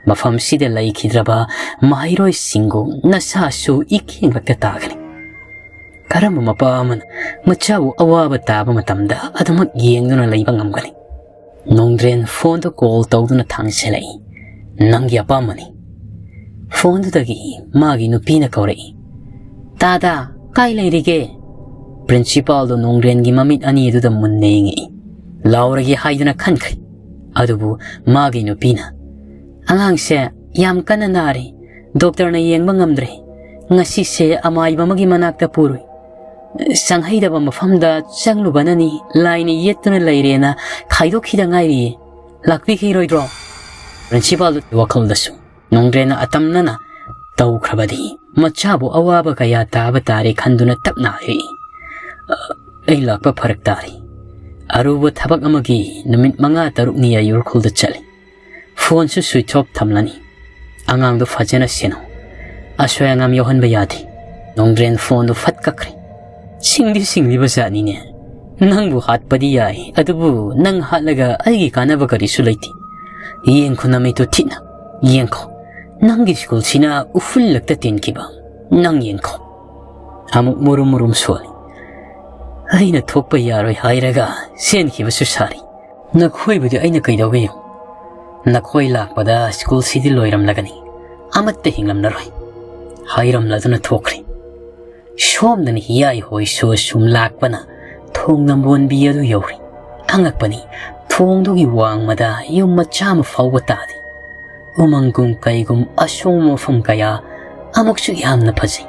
ꯃꯐꯝꯁꯤꯗ ꯂꯩꯈꯤꯗ꯭ꯔꯕ ꯃꯍꯩꯔꯣꯏꯁꯤꯡꯒꯨꯝ ꯅꯁꯥꯁꯨ ꯏꯀꯦꯡꯂꯛꯇ ꯇꯥꯒꯅꯤ꯫ ꯀꯔꯝꯕ ꯃꯄꯥ ꯑꯃꯅ ꯃꯆꯥꯕꯨ ꯑꯋꯥꯕ ꯇꯥꯕ ꯃꯇꯝꯗ ꯑꯗꯨꯃꯛ ꯌꯦꯡꯗꯨꯅ ꯂꯩꯕ ꯉꯝꯒꯅꯤ?" ꯅꯣꯡꯗ꯭ꯔꯦꯟ ꯐꯣꯟꯗꯨ ꯀꯣꯜ ꯇꯧꯗꯨꯅ ꯊꯥꯡꯖꯤꯜꯂꯛꯏ꯫ "ꯅꯪꯒꯤ ꯑꯄꯥꯝꯕꯅꯤ"꯫ ꯐꯣꯟꯗꯨꯗꯒꯤ ꯃꯥꯒꯤ ꯅꯨꯄꯤꯅ ꯀꯧꯔꯛꯏ, "ꯇꯥꯗꯥ, ꯀꯥꯏ ꯂꯩꯔꯤꯒꯦ?" ꯄ꯭ꯔꯤꯟꯁꯤꯄꯥꯜꯗꯨ ꯅꯣꯡꯗ꯭ꯔꯦꯟꯒꯤ ꯃꯃꯤꯠ ꯑꯅꯤ ꯑꯗꯨꯗ ꯃꯨꯟꯅ ꯌꯦꯡꯉꯛꯏ꯫ ꯂꯥꯎꯔꯒꯦ ꯍꯥꯏꯗꯨꯅ ꯈꯟꯈ꯭ꯔꯦ꯫ ꯑꯗꯨꯕꯨ ꯃꯥꯒꯤ ꯅꯨꯄꯤꯅ, "ꯑꯉꯥꯡꯁꯦ ꯌꯥꯝ ꯀꯟꯅ ꯅꯥꯔꯤ꯫ ꯗꯣꯛꯇꯔꯅ ꯌꯦꯡꯕ ꯉꯝꯗ꯭ꯔꯦ꯫ ꯉꯁꯤꯁꯦ ꯑꯃꯥꯏꯕ ꯑꯃꯒꯤ ꯃꯅꯥꯛꯇ ꯄꯨꯔꯨꯏ꯫ ꯆꯪꯍꯩꯗꯕ ꯃꯐꯝꯗ ꯆꯪꯂꯨꯕꯅꯅꯤ, ꯂꯥꯏꯅ ꯌꯦꯠꯇꯨꯅ ꯂꯩꯔꯦꯅ ꯈꯥꯏꯗꯣꯛꯈꯤꯗ ꯉꯥꯏꯔꯤꯌꯦ꯫ ꯂꯥꯛꯄꯤꯈꯤꯔꯣꯏꯗ꯭ꯔꯣ?" ꯄ꯭ꯔꯤꯟꯁꯤꯄꯥꯜ ꯋꯥꯈꯜꯗꯁꯨ ꯅꯣꯡꯗ꯭ꯔꯦꯟꯅ ꯑꯇꯝꯅꯅ ꯇꯧꯈ꯭ꯔꯕꯗꯤ ꯃꯆꯥꯕꯨ ꯑꯋꯥꯕ ꯀꯌꯥ ꯇꯥꯕ ꯇꯥꯔꯦ ꯈꯟꯗꯨꯅ ꯇꯞꯅ ꯍꯥꯏꯔꯛꯏ꯫ "ꯑ, ꯑꯩ ꯂꯥꯛꯄ ꯐꯔꯛ ꯇꯥꯔꯦ꯫ ꯑꯔꯨꯕ ꯊꯕꯛ ꯑꯃꯒꯤ ꯅꯨꯃꯤꯠ ꯃꯉꯥ ꯇꯔꯨꯛꯅꯤ ꯑꯩ ꯎꯔꯈꯨꯜꯗ ꯆꯠꯂꯤ꯫ ꯐꯣꯟꯁꯨ switch off ꯊꯝꯂꯅꯤ꯫ ꯑꯉꯥꯡꯗꯣ ꯐꯖꯅ ꯁꯦꯟꯅꯧ꯫ ꯑꯁꯣꯏ ꯑꯉꯥꯝ ꯌꯥꯎꯍꯟꯕ ꯌꯥꯗꯦ"꯫ ꯅꯣꯡꯗ꯭ꯔꯦꯟ ꯐꯣꯟꯗꯨ ꯐꯠ ꯀꯛꯈ꯭ꯔꯦ꯫ "ꯁꯤꯡꯗꯤ ꯁꯤꯡꯂꯤꯕ ꯖꯥꯠꯅꯤꯅꯦ꯫ ꯅꯪꯕꯨ ꯍꯥꯠꯄꯗꯤ ꯌꯥꯏ, ꯑꯗꯨꯕꯨ ꯅꯪ ꯍꯥꯠꯂꯒ ꯑꯩꯒꯤ ꯀꯥꯟꯅꯕ ꯀꯔꯤꯁꯨ ꯂꯩꯇꯦ꯫ ꯌꯦꯡꯈꯣ ꯅꯃꯤꯠꯇꯨ ꯊꯤꯠꯅ꯫ ꯌꯦꯡꯈꯣ꯫ ꯅꯪꯒꯤ ꯁ꯭ꯀꯨꯜꯁꯤꯅ ꯎꯐꯨꯜꯂꯛꯇ ꯇꯤꯟꯈꯤꯕ꯫ ꯅꯪ ꯌꯦꯡꯈꯣ"꯫ ꯑꯃꯨꯛ ꯃꯨꯔꯨꯝ ꯃꯨꯔꯨꯝ ꯁꯣꯜꯂꯤ꯫ "ꯑꯩꯅ ꯊꯣꯛꯄ ꯌꯥꯔꯣꯏ ꯍꯥꯏꯔꯒ ꯆꯦꯟꯈꯤꯕꯁꯨ ꯁꯥꯔꯤ꯫ ꯅꯈꯣꯏꯕꯨꯗꯤ ꯑꯩꯅ ꯀꯩꯗꯧꯒꯦ ꯌꯦꯡꯉꯨ꯫ ꯅꯈꯣꯏ ꯂꯥꯛꯄꯗ ꯁ꯭ꯀꯨꯜꯁꯤꯗꯤ ꯂꯣꯏꯔꯝꯂꯒꯅꯤ꯫ ꯑꯃꯠꯇ ꯍꯤꯡꯂꯝꯂꯔꯣꯏ"꯫ ꯍꯥꯏꯔꯝꯂꯗꯨꯅ ꯊꯣꯛꯈ꯭ꯔꯦ꯫ ꯁꯣꯝꯗꯅ ꯍꯤꯌꯥꯏ ꯍꯣꯏꯁꯨ ꯁꯨꯝ ꯂꯥꯛꯄꯅ ꯊꯣꯡ ꯅꯝꯕꯣꯟꯕꯤ ꯑꯗꯨ ꯌꯧꯔꯦ꯫ ꯑꯉꯛꯄꯅꯤ, ꯊꯣꯡꯗꯨꯒꯤ ꯋꯥꯡꯃꯗ ꯌꯨꯝ ꯃꯆꯥ ꯑꯃ ꯐꯥꯎꯕ ꯇꯥꯗꯦ꯫ ꯎꯃꯪꯒꯨꯝ ꯀꯩꯒꯨꯝ ꯑꯁꯣꯡꯕ ꯃꯐꯝ ꯀꯌꯥ ꯑꯃꯨꯛꯁꯨ ꯌꯥꯝꯅ ꯐꯖꯩ꯫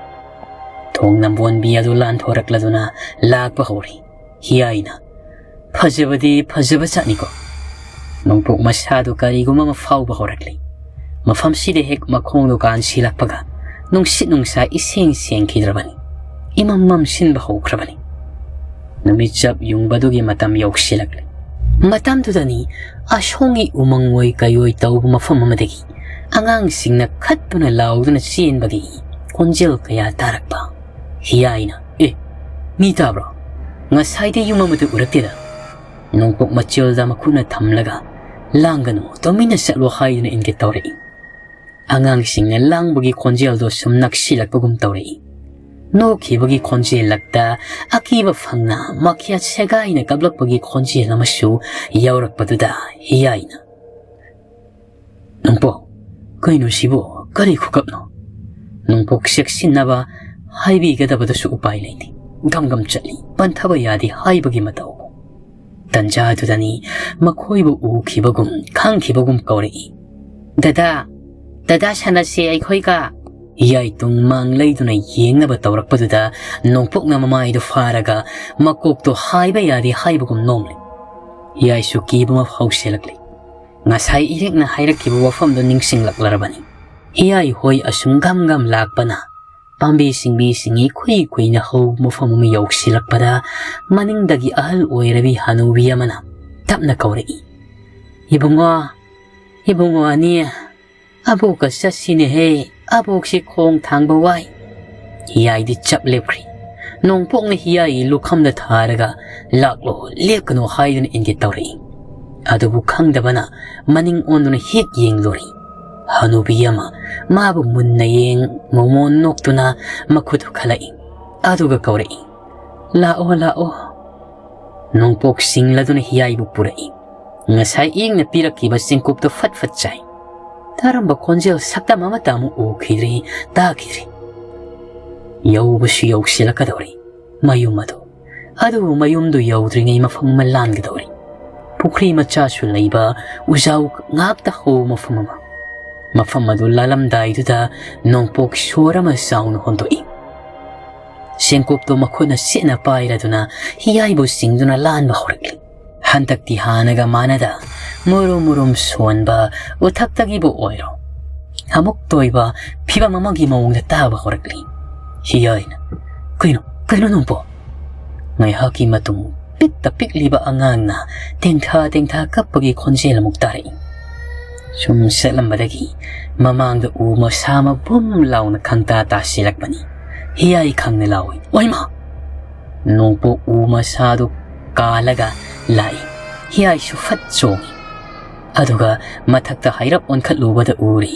ꯊꯣꯡ ꯅꯝꯕꯣꯟꯕꯤ ꯑꯗꯨ ꯂꯥꯟꯊꯣꯔꯛꯂꯗꯨꯅ ꯂꯥꯛꯄ ꯍꯧꯔꯦ꯫ ꯍꯤꯌꯥꯏꯅ, "ꯐꯖꯕꯗꯤ ꯐꯖꯕ ꯖꯥꯠꯅꯤꯀꯣ"꯫ ꯅꯣꯡꯄꯣꯛ ꯃꯁꯥꯗꯨ ꯀꯔꯤꯒꯨꯝꯕ ꯑꯃ ꯐꯥꯎꯕ ꯍꯧꯔꯛꯂꯤ꯫ ꯃꯐꯝꯁꯤꯗ ꯍꯦꯛ ꯃꯈꯣꯡꯗꯨ ꯀꯥꯟꯁꯤꯜꯂꯛꯄꯒ ꯅꯨꯡꯁꯤꯠ ꯅꯨꯡꯁꯥ ꯏꯁꯦꯡ ꯁꯦꯡꯈꯤꯗ꯭ꯔꯕꯅꯤ꯫ ꯏꯃꯝ ꯃꯝꯁꯤꯟꯕ ꯍꯧꯈ꯭ꯔꯕꯅꯤ꯫ ꯅꯨꯃꯤꯠ ꯆꯞ ꯌꯨꯡꯕꯗꯨꯒꯤ ꯃꯇꯝ ꯌꯧꯁꯤꯜꯂꯛꯂꯦ꯫ ꯃꯇꯝꯗꯨꯗꯅꯤ ꯑꯁꯣꯝꯒꯤ ꯎꯃꯪ ꯑꯣꯏ ꯀꯩꯑꯣꯏ ꯇꯧꯕ ꯃꯐꯝ ꯑꯃꯗꯒꯤ ꯑꯉꯥꯡꯁꯤꯡꯅ ꯈꯠꯇꯨꯅ ꯂꯥꯎꯗꯨꯅ ꯆꯦꯟꯕꯒꯤ ꯈꯣꯟꯖꯦꯜ ꯀꯌꯥ ꯇꯥꯔꯛꯄ꯫ ꯍꯤꯌꯥꯏꯅ, "ꯑꯦ, ꯃꯤ ꯇꯥꯕ꯭ꯔꯣ? ꯉꯁꯥꯏꯗꯤ ꯌꯨꯝ ꯑꯃꯗ ꯎꯔꯛꯇꯦꯗ"꯫ ꯅꯣꯡꯄꯣꯛ ꯃꯆꯤꯜꯗ ꯃꯈꯨꯠꯅ ꯊꯝꯂꯒ "ꯂꯥꯡꯒꯅꯨ, ꯇꯨꯃꯤꯟꯅ ꯆꯠꯂꯣ" ꯍꯥꯏꯗꯨꯅ ꯏꯪꯒꯤꯠ ꯇꯧꯔꯛꯏ꯫ ꯑꯉꯥꯡꯁꯤꯡꯅ ꯂꯥꯡꯕꯒꯤ ꯈꯣꯟꯖꯦꯜꯗꯣ ꯁꯨꯝ ꯅꯛꯁꯤꯜꯂꯛꯄꯒꯨꯝ ꯇꯧꯔꯛꯏ꯫ ꯅꯣꯛꯈꯤꯕꯒꯤ ꯈꯣꯟꯖꯦꯜꯂꯛꯇ ꯑꯀꯤꯕ ꯐꯪꯅ ꯃꯈ꯭ꯌꯥꯠ ꯁꯦꯒꯥꯏꯅ ꯀꯞꯂꯛꯄꯒꯤ ꯈꯣꯟꯖꯦꯜ ꯑꯃꯁꯨ ꯌꯥꯎꯔꯛꯄꯗꯨꯗ ꯍꯤꯌꯥꯏꯅ, "ꯅꯣꯡꯄꯣꯛ, ꯀꯩꯅꯣ ꯁꯤꯕꯨ? ꯀꯔꯤ ꯈꯨꯀꯞꯅꯣ?" ꯅꯣꯡꯄꯣꯛ ꯆꯦꯛꯁꯤꯟꯅꯕ ꯍꯥꯏꯕꯤꯒꯗꯕꯗꯨꯁꯨ ꯎꯄꯥꯏ ꯂꯩꯇꯦ꯫ ꯒꯝ ꯒꯝ ꯆꯠꯂꯤ, ꯄꯟꯊꯕ ꯌꯥꯗꯦ ꯍꯥꯏꯕꯒꯤ ꯃꯇꯧ꯫ ꯇꯟꯖꯥꯗꯨꯗꯅꯤ ꯃꯈꯣꯏꯕꯨ ꯎꯈꯤꯕꯒꯨꯝ ꯈꯪꯈꯤꯕꯒꯨꯝ ꯀꯧꯔꯛꯏ, "ꯗꯗꯥ, ꯗꯗꯥ ꯁꯥꯟꯅꯁꯦ ꯑꯩꯈꯣꯏꯒ"꯫ ꯍꯤꯌꯥꯏ ꯇꯨꯡ ꯃꯥꯡ ꯂꯩꯗꯨꯅ ꯌꯦꯡꯅꯕ ꯇꯧꯔꯛꯄꯗꯨꯗ ꯅꯣꯡꯄꯣꯛꯅ ꯃꯃꯥꯏꯗꯨ ꯐꯥꯔꯒ ꯃꯀꯣꯛꯇꯣ ꯍꯥꯏꯕ ꯌꯥꯗꯦ ꯍꯥꯏꯕꯒꯨꯝ ꯅꯣꯝꯂꯤ꯫ ꯍꯤꯌꯥꯏꯁꯨ ꯀꯤꯕ ꯑꯃ ꯐꯥꯎꯁꯤꯜꯂꯛꯂꯤ꯫ ꯉꯁꯥꯏ ꯏꯔꯦꯛꯅ ꯍꯥꯏꯔꯛꯈꯤꯕ ꯋꯥꯐꯝꯗꯨ ꯅꯤꯡꯁꯤꯡꯂꯛꯂꯔꯕꯅꯤ꯫ ꯍꯤꯌꯥꯏ ꯍꯣꯏ ꯑꯁꯨꯝ ꯒꯝ ꯒꯝ ꯂꯥꯛꯄꯅ ꯄꯥꯝꯕꯤ ꯁꯤꯡꯕꯤꯁꯤꯡ ꯏꯈꯨꯏ ꯈꯨꯏꯅ ꯍꯧꯕ ꯃꯐꯝ ꯑꯃ ꯌꯧꯁꯤꯜꯂꯛꯄꯗ ꯃꯅꯤꯡꯗꯒꯤ ꯑꯍꯜ ꯑꯣꯏꯔꯕꯤ ꯍꯅꯨꯕꯤ ꯑꯃꯅ ꯇꯞꯅ ꯀꯧꯔꯛꯏ, "ꯏꯕꯨꯡꯉꯣ, ꯏꯕꯨꯡꯉꯣ ꯑꯅꯤ, ꯑꯕꯣꯛꯀ ꯆꯠꯁꯤꯅꯦꯍꯦ, ꯑꯕꯣꯛꯁꯤ ꯈꯣꯡ ꯊꯥꯡꯕ ꯋꯥꯏ꯫" ꯍꯤꯌꯥꯏꯗꯤ ꯆꯞ ꯂꯦꯞꯈ꯭ꯔꯤ꯫ ꯅꯣꯡꯄꯣꯛꯅ ꯍꯤꯌꯥꯏ ꯂꯨꯈꯝꯗ ꯊꯥꯔꯒ "ꯂꯥꯛꯂꯣ, ꯂꯦꯞꯀꯅꯨ" ꯍꯥꯏꯗꯨꯅ ꯏꯪꯒꯤꯠ ꯇꯧꯔꯛꯏ꯫ ꯑꯗꯨꯕꯨ ꯈꯪꯗꯕꯅ ꯃꯅꯤꯡ ꯑꯣꯟꯗꯨꯅ ꯍꯦꯛ ꯌꯦꯡꯂꯨꯔꯤ꯫ ꯍꯅꯨꯕꯤ ꯑꯃ ꯃꯥꯕꯨ ꯃꯨꯟꯅ ꯌꯦꯡ ꯃꯣꯃꯣꯟ ꯅꯣꯛꯇꯨꯅ ꯃꯈꯨꯠ ꯈꯜꯂꯛꯏ꯫ ꯑꯗꯨꯒ ꯀꯧꯔꯛꯏ, "ꯂꯥꯛꯑꯣ, ꯂꯥꯛꯑꯣ꯫" ꯅꯣꯡꯄꯣꯛ ꯁꯤꯡꯂꯗꯨꯅ ꯍꯤꯌꯥꯏꯕꯨ ꯄꯨꯔꯛꯏ꯫ ꯉꯁꯥꯏ ꯏꯪꯅ ꯄꯤꯔꯛꯈꯤꯕ ꯆꯦꯡꯀꯨꯞꯇꯨ ꯐꯠ ꯐꯠ ꯆꯥꯏ꯫ ꯇꯥꯔꯝꯕ ꯈꯣꯟꯖꯦꯜ ꯁꯛꯇꯝ ꯑꯃꯠꯇ ꯑꯃꯨꯛ ꯎꯈꯤꯗ꯭ꯔꯤ, ꯇꯥꯈꯤꯗ꯭ꯔꯤ꯫ ꯌꯧꯕꯁꯨ ꯌꯧꯁꯤꯜꯂꯛꯀꯗꯧꯔꯤ ꯃꯌꯨꯝ ꯑꯗꯨ꯫ ꯑꯗꯨꯕꯨ ꯃꯌꯨꯝꯗꯨ ꯌꯧꯗ꯭ꯔꯤꯉꯩ ꯃꯐꯝ ꯑꯃ ꯂꯥꯟꯒꯗꯧꯔꯤ꯫ ꯄꯨꯈ꯭ꯔꯤ ꯃꯆꯥꯁꯨ ꯂꯩꯕ, ꯎꯖꯥꯎ ꯉꯥꯛꯇ ꯍꯧꯕ ꯃꯐꯝ ꯑꯃ꯫ ꯃꯐꯝ ꯑꯗꯨ ꯂꯥꯜꯂꯝꯗꯥꯏꯗꯨꯗ ꯅꯣꯡꯄꯣꯛ ꯁꯣꯔ ꯑꯃ ꯆꯥꯎꯅ ꯍꯣꯟꯗꯣꯛꯏ꯫ ꯆꯦꯡꯀꯨꯞꯇꯨ ꯃꯈꯨꯠꯅ ꯁꯦꯠꯅ ꯄꯥꯏꯔꯗꯨꯅ ꯍꯤꯌꯥꯏꯕꯨ ꯆꯤꯡꯗꯨꯅ ꯂꯥꯟꯕ ꯍꯧꯔꯛꯂꯤ꯫ ꯍꯟꯗꯛꯇꯤ ꯍꯥꯟꯅꯒ ꯃꯥꯟꯅꯗ ꯃꯨꯔꯨꯝ ꯃꯨꯔꯨꯝ ꯁꯣꯟꯕ, ꯎꯊꯛꯇꯒꯤꯕꯨ ꯑꯣꯏꯔꯣ ꯑꯃꯨꯛꯇ ꯑꯣꯏꯕ ꯐꯤꯕꯝ ꯑꯃꯒꯤ ꯃꯑꯣꯡꯗ ꯇꯥꯕ ꯍꯧꯔꯛꯂꯤ꯫ ꯍꯤꯌꯥꯏꯅ, "ꯀꯩꯅꯣ, ꯀꯩꯅꯣ ꯅꯣꯡꯄꯣꯛ?" ꯉꯥꯏꯍꯥꯛꯀꯤ ꯃꯇꯨꯡ ꯄꯤꯛꯇ ꯄꯤꯛꯂꯤꯕ ꯑꯉꯥꯡꯅ ꯇꯦꯡꯊꯥ ꯇꯦꯡꯊꯥ ꯀꯞꯄꯒꯤ ꯈꯣꯟꯖꯦꯜ ꯑꯃꯨꯛ ꯇꯥꯔꯛꯏ꯫ ꯁꯨꯝ ꯆꯠꯂꯝꯕꯗꯒꯤ ꯃꯃꯥꯡꯗ ꯎ ꯃꯁꯥ ꯑꯃ ꯕꯨꯝ ꯂꯥꯎꯅ ꯈꯪꯇꯥ ꯇꯥꯁꯤꯜꯂꯛꯄꯅꯤ꯫ ꯍꯤꯌꯥꯏ ꯈꯪꯅ ꯂꯥꯎꯏ, "ꯑꯣꯏꯃꯥ!" ꯅꯣꯡꯄꯣꯛ ꯎ ꯃꯁꯥꯗꯨ ꯀꯥꯜꯂꯒ ꯂꯥꯛꯏ꯫ ꯍꯤꯌꯥꯏꯁꯨ ꯐꯠ ꯆꯣꯡꯏ꯫ ꯑꯗꯨꯒ ꯃꯊꯛꯇ ꯍꯥꯏꯔꯞ ꯑꯣꯟꯈꯠꯂꯨꯕꯗ ꯎꯔꯤ,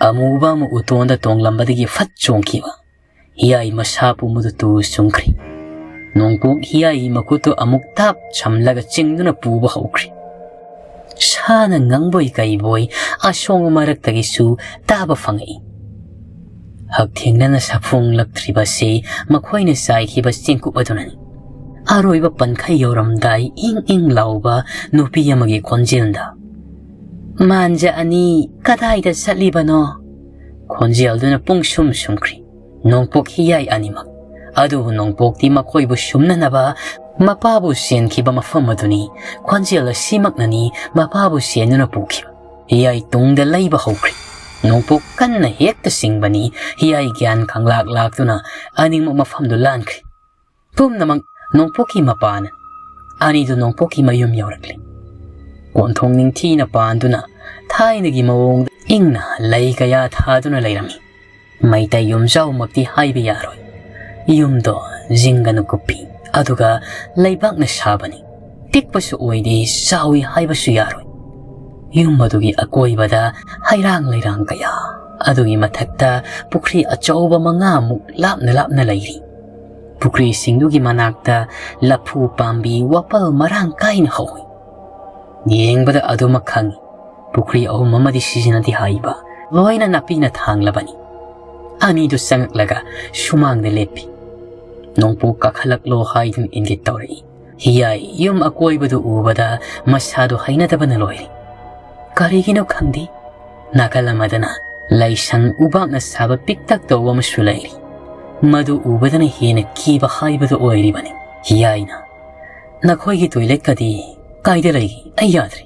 ꯑꯃꯨꯕ ꯑꯃ ꯎꯇꯣꯟꯗ ꯇꯣꯡꯂꯝꯕꯗꯒꯤ ꯐꯠ ꯆꯣꯡꯈꯤꯕ꯫ ꯍꯤꯌꯥꯏ ꯃꯁꯥ ꯄꯨꯝꯕꯗꯨ ꯇꯨ ꯆꯨꯡꯈ꯭ꯔꯤ꯫ ꯅꯣꯡꯄꯣꯛ ꯍꯤꯌꯥꯏꯒꯤ ꯃꯈꯨꯠꯇꯨ ꯑꯃꯨꯛ ꯇꯥꯞ ꯁꯝꯂꯒ ꯆꯤꯡꯗꯨꯅ ꯄꯨꯕ ꯍꯧꯈ꯭ꯔꯤ꯫ ꯁꯥꯅ ꯉꯪꯕꯣꯏ ꯀꯩꯕꯣꯏ ꯑꯁꯣꯡꯕ ꯃꯔꯛꯇꯒꯤꯁꯨ ꯇꯥꯕ ꯐꯪꯉꯛꯏ꯫ ꯍꯛꯊꯦꯡꯅꯅ ꯁꯥꯐꯣꯡꯂꯛꯇ꯭ꯔꯤꯕꯁꯤ ꯃꯈꯣꯏꯅ ꯆꯥꯏꯈꯤꯕ ꯆꯦꯡꯀꯨꯞ ꯑꯗꯨꯅꯅꯤ꯫ ꯑꯔꯣꯏꯕ ꯄꯟꯈꯩ ꯌꯧꯔꯝꯗꯥꯏ ꯏꯪ ꯏꯪ ꯂꯥꯎꯕ ꯅꯨꯄꯤ ꯑꯃꯒꯤ ꯈꯣꯟꯖꯦꯜꯗ, "ꯃꯥꯟꯖ ꯑꯅꯤ, ꯀꯗꯥꯏꯗ ꯆꯠꯂꯤꯕꯅꯣ?" ꯈꯣꯟꯖꯦꯜꯗꯨꯅ ꯄꯨꯡꯁꯨꯝ ꯁꯨꯝꯈ꯭ꯔꯤ꯫ ꯅꯣꯡꯄꯣꯛ ꯍꯤꯌꯥꯏ ꯑꯅꯤꯃꯛ꯫ ꯑꯗꯨꯕꯨ ꯅꯣꯡꯄꯣꯛꯇꯤ ꯃꯈꯣꯏꯕꯨ ꯁꯨꯝꯅꯅꯕ ꯃꯄꯥꯕꯨ ꯆꯦꯟꯈꯤꯕ ꯃꯐꯝ ꯑꯗꯨꯅꯤ꯫ ꯈꯣꯟꯖꯦꯜ ꯑꯁꯤꯃꯛꯅꯅꯤ ꯃꯄꯥꯕꯨ ꯆꯦꯟꯗꯨꯅ ꯄꯨꯈꯤꯕ꯫ ꯍꯤꯌꯥꯏ ꯇꯨꯡꯗ ꯂꯩꯕ ꯍꯧꯈ꯭ꯔꯤ꯫ ꯅꯣꯡꯄꯣꯛ ꯀꯟꯅ ꯍꯦꯛꯇ ꯆꯤꯡꯕꯅꯤ꯫ ꯍꯤꯌꯥꯏ ꯒ꯭ꯌꯥꯟ ꯈꯪꯂꯥꯛ ꯂꯥꯛꯇꯨꯅ ꯑꯅꯤꯃꯛ ꯃꯐꯝꯗꯨ ꯂꯥꯟꯈ꯭ꯔꯤ꯫ ꯄꯨꯝꯅꯃꯛ ꯅꯣꯡꯄꯣꯛꯀꯤ ꯃꯄꯥꯅ꯫ ꯑꯅꯤꯗꯨ ꯅꯣꯡꯄꯣꯛꯀꯤ ꯃꯌꯨꯝ ꯌꯧꯔꯛꯂꯤ꯫ ꯀꯣꯟꯊꯣꯡ ꯅꯤꯡꯊꯤꯅ ꯄꯥꯟꯗꯨꯅ ꯊꯥꯏꯅꯒꯤ ꯃꯑꯣꯡꯗ ꯏꯪꯅ ꯂꯩ ꯀꯌꯥ ꯊꯥꯗꯨꯅ ꯂꯩꯔꯝꯃꯤ꯫ ꯃꯩꯇꯩ ꯌꯨꯝꯖꯥꯎꯃꯛꯇꯤ ꯍꯥꯏꯕ ꯌꯥꯔꯣꯏ꯫ ꯌꯨꯝꯗꯣ ꯖꯤꯡꯒꯅ ꯀꯨꯞꯄꯤ, ꯑꯗꯨꯒ ꯂꯩꯕꯥꯛꯅ ꯁꯥꯕꯅꯤ꯫ ꯄꯤꯛꯄꯁꯨ ꯑꯣꯏꯗꯦ, ꯆꯥꯎꯏ ꯍꯥꯏꯕꯁꯨ ꯌꯥꯔꯣꯏ꯫ ꯌꯨꯝ ꯑꯗꯨꯒꯤ ꯑꯀꯣꯏꯕꯗ ꯍꯩꯔꯥꯡ ꯂꯩꯔꯥꯡ ꯀꯌꯥ, ꯑꯗꯨꯒꯤ ꯃꯊꯛꯇ ꯄꯨꯈ꯭ꯔꯤ ꯑꯆꯧꯕ ꯃꯉꯥꯃꯨꯛ ꯂꯥꯞꯅ ꯂꯥꯞꯅ ꯂꯩꯔꯤ꯫ ꯄꯨꯈ꯭ꯔꯤꯁꯤꯡꯗꯨꯒꯤ ꯃꯅꯥꯛꯇ ꯂꯐꯨ ꯄꯥꯝꯕꯤ ꯋꯥꯄꯜ ꯃꯔꯥꯡ ꯀꯥꯏꯅ ꯍꯧꯏ꯫ ꯌꯦꯡꯕꯗ ꯑꯗꯨꯃꯛ ꯈꯪꯏ, ꯄꯨꯈ꯭ꯔꯤ ꯑꯍꯨꯝ ꯑꯃꯗꯤ ꯁꯤꯖꯤꯟꯅꯗꯦ ꯍꯥꯏꯕ ꯂꯣꯏꯅ ꯅꯥꯄꯤꯅ ꯊꯥꯡꯂꯕꯅꯤ꯫ ꯑꯅꯤꯗꯨ ꯆꯪꯉꯛꯂꯒ ꯁꯨꯃꯥꯡꯗ ꯂꯦꯞꯄꯤ꯫ ꯅꯣꯡꯄꯣꯛ ꯀꯥꯈꯠꯂꯛꯂꯣ ꯍꯥꯏꯗꯨꯅ ꯏꯪꯒꯤꯠ ꯇꯧꯔꯛꯏ꯫ ꯍꯤꯌꯥꯏ ꯌꯨꯝ ꯑꯀꯣꯏꯕꯗꯨ ꯎꯕꯗ ꯃꯁꯥꯗꯨ ꯍꯩꯅꯗꯕꯅ ꯂꯣꯏꯔꯦ꯫ ꯀꯔꯤꯒꯤꯅꯣ ꯈꯪꯗꯦ, ꯅꯥꯀꯜ ꯑꯃꯗꯅ ꯂꯥꯏꯁꯪ ꯎꯕꯥꯛꯅ ꯁꯥꯕ ꯄꯤꯛꯇꯛ ꯇꯧꯕ ꯑꯃꯁꯨ ꯂꯩꯔꯤ꯫ ꯃꯗꯨ ꯎꯕꯗꯅ ꯍꯦꯟꯅ ꯀꯤꯕ ꯍꯥꯏꯕꯗꯨ ꯑꯣꯏꯔꯤꯕꯅꯤ꯫ ꯍꯤꯌꯥꯏꯅ, "ꯅꯈꯣꯏꯒꯤ ꯇꯣꯏꯂꯦꯠꯀꯗꯤ ꯀꯥꯏꯗ ꯂꯩꯒꯦ? ꯑꯩ ꯌꯥꯗ꯭ꯔꯦ"꯫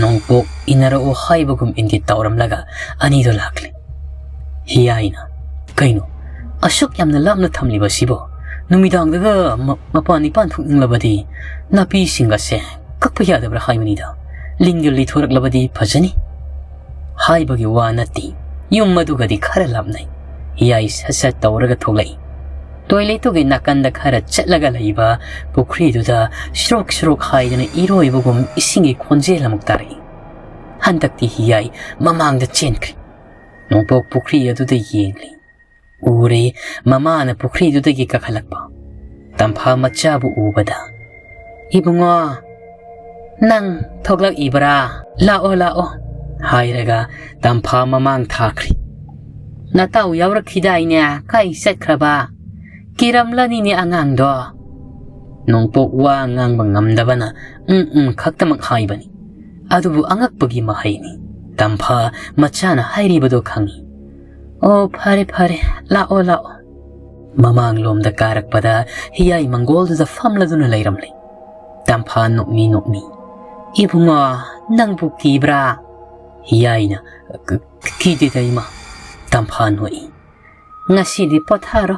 ꯅꯣꯡꯄꯣꯛ ꯏꯟꯅꯔꯛꯑꯣ ꯍꯥꯏꯕꯒꯨꯝ ꯏꯪꯒꯤꯠ ꯇꯧꯔꯝꯂꯒ ꯑꯅꯤꯗꯣ ꯂꯥꯛꯂꯦ꯫ ꯍꯤꯌꯥꯏꯅ, "ꯀꯩꯅꯣ, ꯑꯁꯨꯛ ꯌꯥꯝꯅ ꯂꯥꯞꯅ ꯊꯝꯂꯤꯕ ꯑꯁꯤꯕꯣ? ꯅꯨꯃꯤꯗꯥꯡꯗꯒ ꯃ-, ꯃꯄꯥꯟ ꯏꯄꯥꯟ ꯊꯣꯛꯅꯤꯡꯂꯕꯗꯤ ꯅꯥꯄꯤꯁꯤꯡ ꯑꯁꯦ ꯀꯛꯄ ꯌꯥꯗꯕ꯭ꯔꯥ ꯍꯥꯏꯕꯅꯤꯗ꯫ ꯂꯤꯟꯒ ꯂꯤꯊꯣꯔꯛꯂꯕꯗꯤ ꯐꯖꯅꯤ"꯫ ꯍꯥꯏꯕꯒꯤ ꯋꯥ ꯅꯠꯇꯦ, ꯌꯨꯝ ꯑꯗꯨꯒꯗꯤ ꯈꯔ ꯂꯥꯞꯅꯩ꯫ ꯍꯤꯌꯥꯏ ꯁꯠ ꯁꯠ ꯇꯧꯔꯒ ꯊꯣꯛꯂꯛꯏ꯫ ꯇꯣꯏꯂꯦꯠꯇꯨꯒꯤ ꯅꯥꯀꯟꯗ ꯈꯔ ꯆꯠꯂꯒ ꯂꯩꯕ ꯄꯨꯈ꯭ꯔꯤꯗꯨꯗ ꯁ꯭ꯔꯣꯛ ꯁ꯭ꯔꯣꯛ ꯍꯥꯏꯗꯅ ꯏꯔꯣꯏꯕꯒꯨꯝ ꯏꯁꯤꯡꯒꯤ ꯈꯣꯟꯖꯦꯜ ꯑꯃꯨꯛ ꯇꯥꯔꯛꯏ꯫ ꯍꯟꯗꯛꯇꯤ ꯍꯤꯌꯥꯏ ꯃꯃꯥꯡꯗ ꯆꯦꯟꯈ꯭ꯔꯦ꯫ ꯅꯣꯡꯄꯣꯛ ꯄꯨꯈ꯭ꯔꯤ ꯑꯗꯨꯗ ꯌꯦꯡꯂꯤ꯫ ꯎꯔꯦ, ꯃꯃꯥꯅ ꯄꯨꯈ꯭ꯔꯤꯗꯨꯗꯒꯤ ꯀꯥꯈꯠꯂꯛꯄ ꯇꯝꯐꯥ ꯃꯆꯥꯕꯨ ꯎꯕꯗ, "ꯏꯕꯨꯡꯉꯣ, ꯅꯪ ꯊꯣꯛꯂꯛꯏꯕ꯭ꯔꯥ? ꯂꯥꯛꯑꯣ, ꯂꯥꯛꯑꯣ" ꯍꯥꯏꯔꯒ ꯇꯝꯐꯥ ꯃꯃꯥꯡ ꯊꯥꯈ꯭ꯔꯤ꯫ "ꯅꯇꯥꯎ ꯌꯥꯎꯔꯛꯈꯤꯗꯥꯏꯅꯦ? ꯀꯥꯏ ꯆꯠꯈ꯭ꯔꯕ? ꯀꯤꯔꯝꯂꯅꯤꯅꯦ ꯑꯉꯥꯡꯗꯣ"꯫ ꯅꯣꯡꯄꯣꯛ ꯋꯥ ꯉꯥꯡꯕ ꯉꯝꯗꯕꯅ "ꯎꯝ, ꯎꯝ" ꯈꯛꯇꯃꯛ ꯍꯥꯏꯕꯅꯤ꯫ ꯑꯗꯨꯕꯨ ꯑꯉꯛꯄꯒꯤ ꯃꯍꯩꯅꯤ꯫ ꯇꯝꯐꯥ ꯃꯆꯥꯅ ꯍꯥꯏꯔꯤꯕꯗꯣ ꯈꯪꯏ꯫ "ꯑꯣ, ꯐꯔꯦ, ꯐꯔꯦ, ꯂꯥꯛꯑꯣ, ꯂꯥꯛꯑꯣ"꯫ ꯃꯃꯥꯡꯂꯣꯝꯗ ꯀꯥꯔꯛꯄꯗ ꯍꯤꯌꯥꯏ ꯃꯪꯒꯣꯜꯗꯨꯗ ꯐꯝꯂꯗꯨꯅ ꯂꯩꯔꯝꯂꯦ꯫ ꯇꯝꯐꯥ ꯅꯣꯛꯃꯤ ꯅꯣꯛꯃꯤ, "ꯏꯕꯨꯡꯉꯣ, ꯅꯪꯕꯨ ꯀꯤꯕ꯭ꯔꯥ?" ꯌꯥꯏꯅ, "ꯀ-, ꯀꯤꯗꯦꯗ ꯏꯃꯥ", ꯇꯝꯐꯥ ꯅꯣꯛꯏ꯫ "ꯉꯁꯤꯗꯤ ꯄꯣꯊꯥꯔꯣ꯫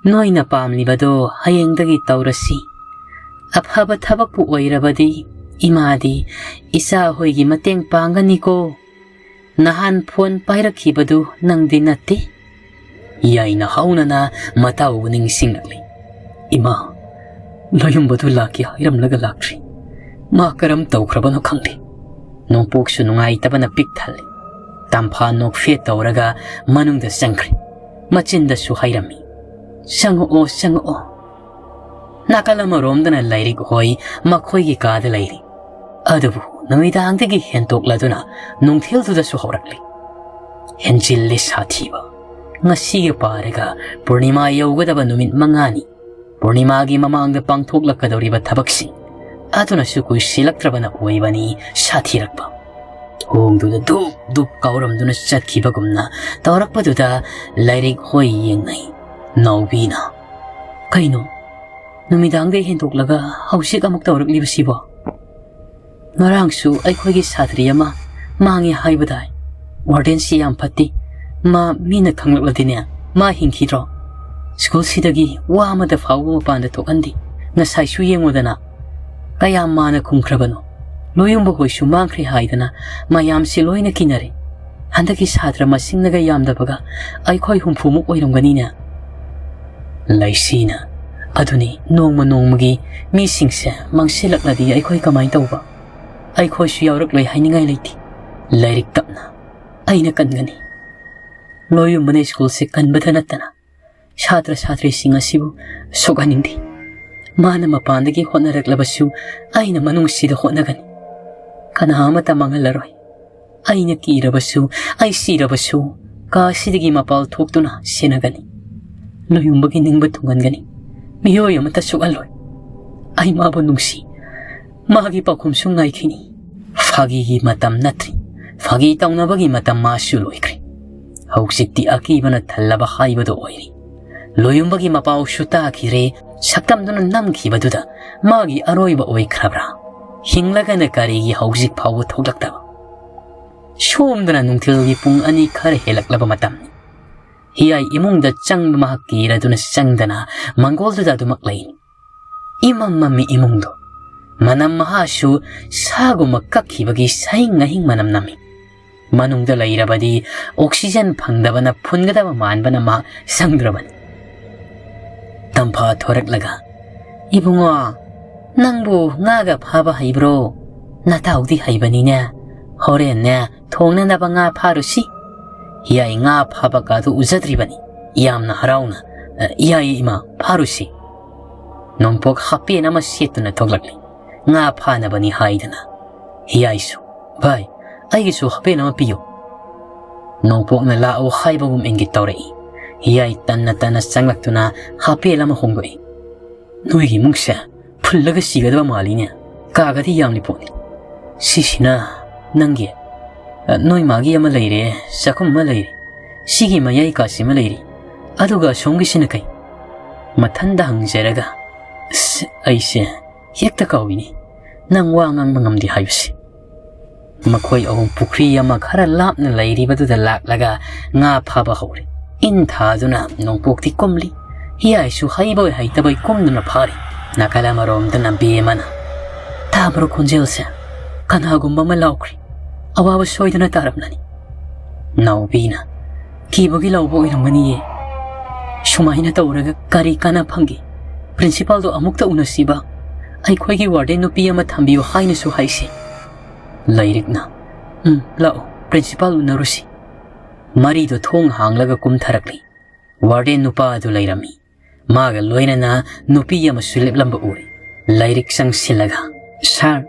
ꯅꯣꯏꯅ ꯄꯥꯝꯂꯤꯕꯗꯣ ꯍꯌꯦꯡꯗꯒꯤ ꯇꯧꯔꯁꯤ꯫ ꯑꯐꯕ ꯊꯕꯛꯄꯨ ꯑꯣꯏꯔꯕꯗꯤ ꯏꯃꯥꯗꯤ ꯏꯆꯥ ꯍꯣꯏꯒꯤ ꯃꯇꯦꯡ ꯄꯥꯡꯒꯅꯤꯀꯣ꯫ ꯅꯍꯥꯟ ꯐꯣꯟ ꯄꯥꯏꯔꯛꯈꯤꯕꯗꯨ ꯅꯪꯗꯤ ꯅꯠꯇꯦ?" ꯌꯥꯏꯅ ꯍꯧꯅꯅ ꯃꯇꯥꯎꯕꯨ ꯅꯤꯡꯁꯤꯡꯂꯛꯂꯤ꯫ "ꯏꯃꯥ, ꯂꯣꯌꯨꯝꯕꯗꯨ ꯂꯥꯛꯀꯦ ꯍꯥꯏꯔꯝꯂꯒ ꯂꯥꯛꯇ꯭ꯔꯤ꯫ ꯃꯥ ꯀꯔꯝ ꯇꯧꯈ꯭ꯔꯕꯅꯣ ꯈꯪꯗꯦ꯫" ꯅꯣꯡꯄꯣꯛꯁꯨ ꯅꯨꯡꯉꯥꯏꯇꯕꯅ ꯄꯤꯛ ꯊꯜꯂꯤ꯫ ꯇꯝꯐꯥ ꯅꯣꯛꯐꯦꯠ ꯇꯧꯔꯒ ꯃꯅꯨꯡꯗ ꯆꯪꯈ꯭ꯔꯦ꯫ ꯃꯆꯤꯟꯗꯁꯨ ꯍꯥꯏꯔꯝꯃꯤ, "ꯆꯪꯉꯛꯑꯣ, ꯆꯪꯉꯛꯑꯣ꯫ ꯅꯥꯀꯜ ꯑꯃꯔꯣꯝꯗꯅ ꯂꯥꯏꯔꯤꯛ ꯍꯣꯏ ꯃꯈꯣꯏꯒꯤ ꯀꯥꯗ ꯂꯩꯔꯤ꯫ ꯑꯗꯨꯕꯨ ꯅꯨꯃꯤꯗꯥꯡꯗꯒꯤ ꯍꯦꯟꯇꯣꯛꯂꯗꯨꯅ ꯅꯨꯡꯊꯤꯜꯗꯨꯗꯁꯨ ꯍꯧꯔꯛꯂꯤ꯫ ꯍꯦꯟꯖꯤꯜꯂꯦ ꯁꯥꯊꯤꯕ꯫ ꯉꯁꯤꯒ ꯄꯥꯔꯒ ꯄꯨꯔꯅꯤꯃꯥ ꯌꯧꯒꯗꯕ ꯅꯨꯃꯤꯠ ꯃꯉꯥꯅꯤ꯫ ꯄꯨꯔꯅꯤꯃꯥꯒꯤ ꯃꯃꯥꯡꯗ ꯄꯥꯡꯊꯣꯛꯂꯛꯀꯗꯧꯔꯤꯕ ꯊꯕꯛꯁꯤꯡ ꯑꯗꯨꯅꯁꯨ ꯀꯨꯏꯁꯤꯜꯂꯛꯇ꯭ꯔꯕꯅ ꯑꯣꯏꯕꯅꯤ ꯁꯥꯊꯤꯔꯛꯄ꯫ ꯊꯣꯡꯗꯨꯗ ꯙꯨꯞ ꯙꯨꯞ ꯀꯥꯎꯔꯝꯗꯨꯅ ꯆꯠꯈꯤꯕꯒꯨꯝꯅ ꯇꯧꯔꯛꯄꯗꯨꯗ ꯂꯥꯏꯔꯤꯛ ꯍꯣꯏ ꯌꯦꯡꯅꯩ꯫ ꯅꯥꯎꯕꯤꯅ, "ꯀꯩꯅꯣ? ꯅꯨꯃꯤꯗꯥꯡꯗ ꯍꯦꯟꯗꯣꯛꯂꯒ ꯍꯧꯖꯤꯛ ꯑꯃꯨꯛ ꯇꯧꯔꯛꯂꯤꯕꯁꯤꯕꯣ?" "ꯉꯔꯥꯡꯁꯨ ꯑꯩꯈꯣꯏꯒꯤ ꯁꯥꯇ꯭ꯔꯤ ꯑꯃ ꯃꯥꯡꯉꯦ ꯍꯥꯏꯕꯗꯥꯏ? ꯋꯥꯔꯗꯦꯟꯁꯤ ꯌꯥꯝ ꯐꯠꯇꯦ꯫ ꯃꯥ ꯃꯤꯅ ꯈꯪꯂꯛꯂꯗꯤꯅꯦ, ꯃꯥ ꯍꯤꯡꯈꯤꯗ꯭ꯔꯣ? ꯁ꯭ꯀꯨꯜꯁꯤꯗꯒꯤ ꯋꯥ ꯑꯃꯗ ꯐꯥꯎꯕ ꯃꯄꯥꯟꯗ ꯊꯣꯛꯍꯟꯗꯦ꯫ ꯉꯁꯥꯏꯁꯨ ꯌꯦꯡꯉꯨꯗꯅ, ꯀꯌꯥꯝ ꯃꯥꯅ ꯈꯨꯝꯈ꯭ꯔꯕꯅꯣ꯫ ꯂꯣꯌꯨꯝꯕ ꯍꯣꯏꯁꯨ ꯃꯥꯡꯈ꯭ꯔꯦ ꯍꯥꯏꯗꯅ ꯃꯌꯥꯝꯁꯦ ꯂꯣꯏꯅ ꯀꯤꯅꯔꯦ꯫ ꯍꯟꯗꯛꯀꯤ ꯁꯥꯇ꯭ꯔ ꯃꯁꯤꯡꯅꯒ ꯌꯥꯝꯗꯕꯒ ꯑꯩꯈꯣꯏ ꯍꯨꯝꯐꯨꯃꯨꯛ ꯑꯣꯏꯔꯝꯒꯅꯤꯅꯦ꯫" ꯂꯩꯁꯤꯅ, "ꯑꯗꯨꯅꯤ, ꯅꯣꯡꯃ ꯅꯣꯡꯃꯒꯤ ꯃꯤꯁꯤꯡꯁꯦ ꯃꯥꯡꯁꯤꯜꯂꯛꯂꯗꯤ ꯑꯩꯈꯣꯏ ꯀꯃꯥꯏꯅ ꯇꯧꯕ? ꯑꯩꯈꯣꯏꯁꯨ ꯌꯥꯎꯔꯛꯂꯣꯏ ꯍꯥꯏꯅꯤꯡꯉꯥꯏ ꯂꯩꯇꯦ꯫ ꯂꯥꯏꯔꯤꯛ ꯇꯞꯅ ꯑꯩꯅ ꯀꯟꯒꯅꯤ꯫ ꯂꯣꯌꯨꯝꯕꯅ ꯁ꯭ꯀꯨꯜꯁꯦ ꯀꯟꯕꯗ ꯅꯠꯇꯅ ꯁꯥꯇ꯭ꯔ ꯁꯥꯇ꯭ꯔꯤꯁꯤꯡ ꯑꯁꯤꯕꯨ ꯁꯣꯛꯍꯟꯅꯤꯡꯗꯦ꯫ ꯃꯥꯅ ꯃꯄꯥꯟꯗꯒꯤ ꯍꯣꯠꯅꯔꯛꯂꯕꯁꯨ ꯑꯩꯅ ꯃꯅꯨꯡꯁꯤꯗ ꯍꯣꯠꯅꯒꯅꯤ꯫ ꯀꯅꯥ ꯑꯃꯠꯇ ꯃꯥꯡꯍꯜꯂꯔꯣꯏ꯫ ꯑꯩꯅ ꯀꯤꯔꯕꯁꯨ, ꯑꯩ ꯁꯤꯔꯕꯁꯨ, ꯀꯥ ꯑꯁꯤꯗꯒꯤ ꯃꯄꯥꯜ ꯊꯣꯛꯇꯨꯅ ꯁꯦꯟꯅꯒꯅꯤ꯫ ꯂꯣꯌꯨꯝꯕꯒꯤ ꯅꯤꯡꯕ ꯊꯨꯡꯍꯟꯒꯅꯤ꯫ ꯃꯤꯑꯣꯏ ꯑꯃꯠꯇ ꯁꯣꯛꯍꯜꯂꯣꯏ꯫ ꯑꯩ ꯃꯥꯕꯨ ꯅꯨꯡꯁꯤ꯫ ꯃꯥꯒꯤ ꯄꯥꯎꯈꯨꯝꯁꯨ ꯉꯥꯏꯈꯤꯅꯤ꯫" ꯐꯥꯒꯤꯒꯤ ꯃꯇꯝ ꯅꯠꯇ꯭ꯔꯤ꯫ ꯐꯥꯒꯤ ꯇꯧꯅꯕꯒꯤ ꯃꯇꯝ ꯃꯥꯁꯨ ꯂꯣꯏꯈ꯭ꯔꯦ꯫ ꯍꯧꯖꯤꯛꯇꯤ ꯑꯀꯤꯕꯅ ꯊꯜꯂꯕ ꯍꯥꯏꯕꯗꯨ ꯑꯣꯏꯔꯦ꯫ ꯂꯣꯌꯨꯝꯕꯒꯤ ꯃꯄꯥꯎꯁꯨ ꯇꯥꯈꯤꯗ꯭ꯔꯦ꯫ ꯁꯛꯇꯝꯗꯨꯅ ꯅꯝꯈꯤꯕꯗꯨꯗ ꯃꯥꯒꯤ ꯑꯔꯣꯏꯕ ꯑꯣꯏꯈ꯭ꯔꯕ꯭ꯔꯥ? ꯍꯤꯡꯂꯒꯅ ꯀꯔꯤꯒꯤ ꯍꯧꯖꯤꯛ ꯐꯥꯎꯕ ꯊꯣꯛꯂꯛꯇꯕ? ꯁꯣꯝꯗꯅ ꯅꯨꯡꯊꯤꯜꯒꯤ ꯄꯨꯡ ꯑꯅꯤ ꯈꯔ ꯍꯦꯜꯂꯛꯂꯕ ꯃꯇꯝꯅꯤ꯫ ꯍꯤꯌꯥꯏ ꯏꯃꯨꯡꯗ ꯆꯪꯕ ꯃꯍꯥꯛ ꯀꯤꯔꯗꯨꯅ ꯆꯪꯗꯅ ꯃꯪꯒꯣꯜꯗꯨꯗ ꯑꯗꯨꯃꯛ ꯂꯩ꯫ ꯏꯃꯝ ꯃꯝꯃꯤ ꯏꯃꯨꯡꯗꯣ꯫ ꯃꯅꯝ ꯃꯍꯥꯁꯨ ꯁꯥꯒꯨꯝꯕ ꯀꯛꯈꯤꯕꯒꯤ ꯁꯍꯤꯡ ꯉꯍꯤꯡ ꯃꯅꯝ ꯅꯝꯃꯤ꯫ ꯃꯅꯨꯡꯗ ꯂꯩꯔꯕꯗꯤ ꯑꯣꯛꯁꯤꯖꯟ ꯐꯪꯗꯕꯅ ꯐꯨꯟꯒꯗꯕ ꯃꯥꯟꯕꯅ ꯃꯍꯥꯛ ꯁꯪꯗ꯭ꯔꯕꯅꯤ꯫ ꯇꯝꯐꯥ ꯊꯣꯔꯛꯂꯒ, "ꯏꯕꯨꯡꯉꯣ, ꯅꯪꯕꯨ ꯉꯥꯒ ꯐꯥꯕ ꯍꯩꯕ꯭ꯔꯣ? ꯅꯇꯥꯎꯗꯤ ꯍꯩꯕꯅꯤꯅꯦ꯫ ꯍꯣꯔꯦꯟꯅꯦ, ꯊꯣꯡꯅꯅꯕ ꯉꯥ ꯐꯥꯔꯨꯁꯤ꯫" ꯍꯤꯌꯥꯏ ꯉꯥ ꯐꯥꯕ ꯀꯥꯗꯨ ꯎꯖꯗ꯭ꯔꯤꯕꯅꯤ꯫ ꯌꯥꯝꯅ ꯍꯔꯥꯎꯅ, "ꯑ, ꯌꯥꯏꯌꯦ ꯏꯃꯥ, ꯐꯥꯔꯨꯁꯤ꯫" ꯅꯣꯡꯄꯣꯛ ꯍꯥꯄꯦꯟ ꯑꯃ ꯁꯦꯠꯇꯨꯅ ꯊꯣꯛꯂꯛꯂꯤ꯫ ꯉꯥ ꯐꯥꯅꯕꯅꯤ ꯍꯥꯏꯗꯅ꯫ ꯍꯤꯌꯥꯏꯁꯨ, "ꯚꯥꯏ, ꯑꯩꯒꯤꯁꯨ ꯍꯥꯄꯦꯟ ꯑꯃ ꯄꯤꯌꯨ꯫" ꯅꯣꯡꯄꯣꯛꯅ ꯂꯥꯛꯑꯣ ꯍꯥꯏꯕꯒꯨꯝ ꯏꯪꯒꯤꯠ ꯇꯧꯔꯛꯏ꯫ ꯍꯤꯌꯥꯏ ꯇꯟꯅ ꯇꯟꯅ ꯆꯪꯂꯛꯇꯨꯅ ꯍꯥꯄꯦꯟ ꯑꯃ ꯍꯣꯡꯗꯣꯛꯏ꯫ "ꯅꯣꯏꯒꯤ ꯏꯃꯨꯡꯁꯦ ꯐꯨꯜꯂꯒ ꯁꯤꯒꯗꯕ ꯃꯥꯜꯂꯤꯅꯦ꯫ ꯀꯥꯒꯗꯤ ꯌꯥꯝꯂꯤ ꯄꯣꯠꯅꯤ꯫ ꯁꯤꯁꯤꯅ ꯅꯪꯒꯤ, ꯑ, ꯅꯣꯏ ꯃꯥꯒꯤ ꯑꯃ ꯂꯩꯔꯦ, ꯆꯥꯛꯈꯨꯝ ꯑꯃ ꯂꯩꯔꯦ, ꯁꯤꯒꯤ ꯃꯌꯥꯏ ꯀꯥꯁꯤ ꯑꯃ ꯂꯩꯔꯦ, ꯑꯗꯨꯒ ꯑꯁꯣꯝꯒꯤꯁꯤꯅ ꯀꯩ?" ꯃꯊꯟꯗ ꯍꯪꯖꯔꯒ, "ꯑꯁ, ꯑꯩꯁꯦ ꯍꯦꯛꯇ ꯀꯥꯎꯏꯅꯦ, ꯅꯪ ꯋꯥ ꯉꯥꯡꯕ ꯉꯝꯗꯦ ꯍꯥꯏꯕꯁꯦ꯫" ꯃꯈꯣꯏ ꯑꯍꯨꯝ ꯄꯨꯈ꯭ꯔꯤ ꯑꯃ ꯈꯔ ꯂꯥꯞꯅ ꯂꯩꯔꯤꯕꯗꯨꯗ ꯂꯥꯛꯂꯒ ꯉꯥ ꯐꯥꯕ ꯍꯧꯔꯦ꯫ ꯏꯟ ꯊꯥꯗꯨꯅ ꯅꯣꯡꯄꯣꯛꯇꯤ ꯀꯨꯝꯂꯤ꯫ ꯍꯤꯌꯥꯏꯁꯨ ꯍꯩꯕꯣꯏ ꯍꯩꯇꯕꯣꯏ ꯀꯨꯝꯗꯨꯅ ꯐꯥꯔꯤ꯫ ꯅꯥꯀꯜ ꯑꯃꯔꯣꯝꯗꯅ ꯕꯦꯝꯃꯅ, "ꯇꯥꯕ꯭ꯔꯣ ꯈꯣꯟꯖꯦꯜꯁꯦ? ꯀꯅꯥꯒꯨꯝꯕ ꯑꯃ ꯂꯥꯎꯈ꯭ꯔꯤ꯫ ꯑꯋꯥꯕ ꯁꯣꯏꯗꯅ ꯇꯥꯔꯝꯂꯅꯤ꯫" ꯅꯥꯎꯕꯤꯅ, "ꯀꯤꯕꯒꯤ ꯂꯥꯎꯕ ꯑꯣꯏꯔꯝꯒꯅꯤꯌꯦ꯫ ꯁꯨꯃꯥꯏꯅ ꯇꯧꯔꯒ ꯀꯔꯤ ꯀꯥꯟꯅ ꯐꯪꯒꯦ? ꯄ꯭ꯔꯤꯟꯁꯤꯄꯥꯜꯗꯣ ꯑꯃꯨꯛꯇ ꯎꯅꯁꯤꯕ꯫ ꯑꯩꯈꯣꯏꯒꯤ ꯋꯥꯔꯗꯦꯟ ꯅꯨꯄꯤ ꯑꯃ ꯊꯝꯕꯤꯌꯨ ꯍꯥꯏꯅꯁꯨ ꯍꯥꯏꯁꯤ꯫" ꯂꯥꯏꯔꯤꯛꯅ, "ꯎꯝ, ꯂꯥꯛꯑꯣ, ꯄ꯭ꯔꯤꯟꯁꯤꯄꯥꯜ ꯎꯅꯔꯨꯁꯤ꯫" ꯃꯔꯤꯗꯣ ꯊꯣꯡ ꯍꯥꯡꯂꯒ ꯀꯨꯝꯊꯔꯛꯂꯤ꯫ ꯋꯥꯔꯗꯦꯟ ꯅꯨꯄꯥ ꯑꯗꯨ ꯂꯩꯔꯝꯃꯤ꯫ ꯃꯥꯒ ꯂꯣꯏꯅꯅ ꯅꯨꯄꯤ ꯑꯃꯁꯨ ꯂꯦꯞꯂꯝꯕ ꯎꯔꯦ꯫ ꯂꯥꯏꯔꯤꯛ ꯆꯪꯁꯤꯜꯂꯒ, "ꯁꯥꯔ,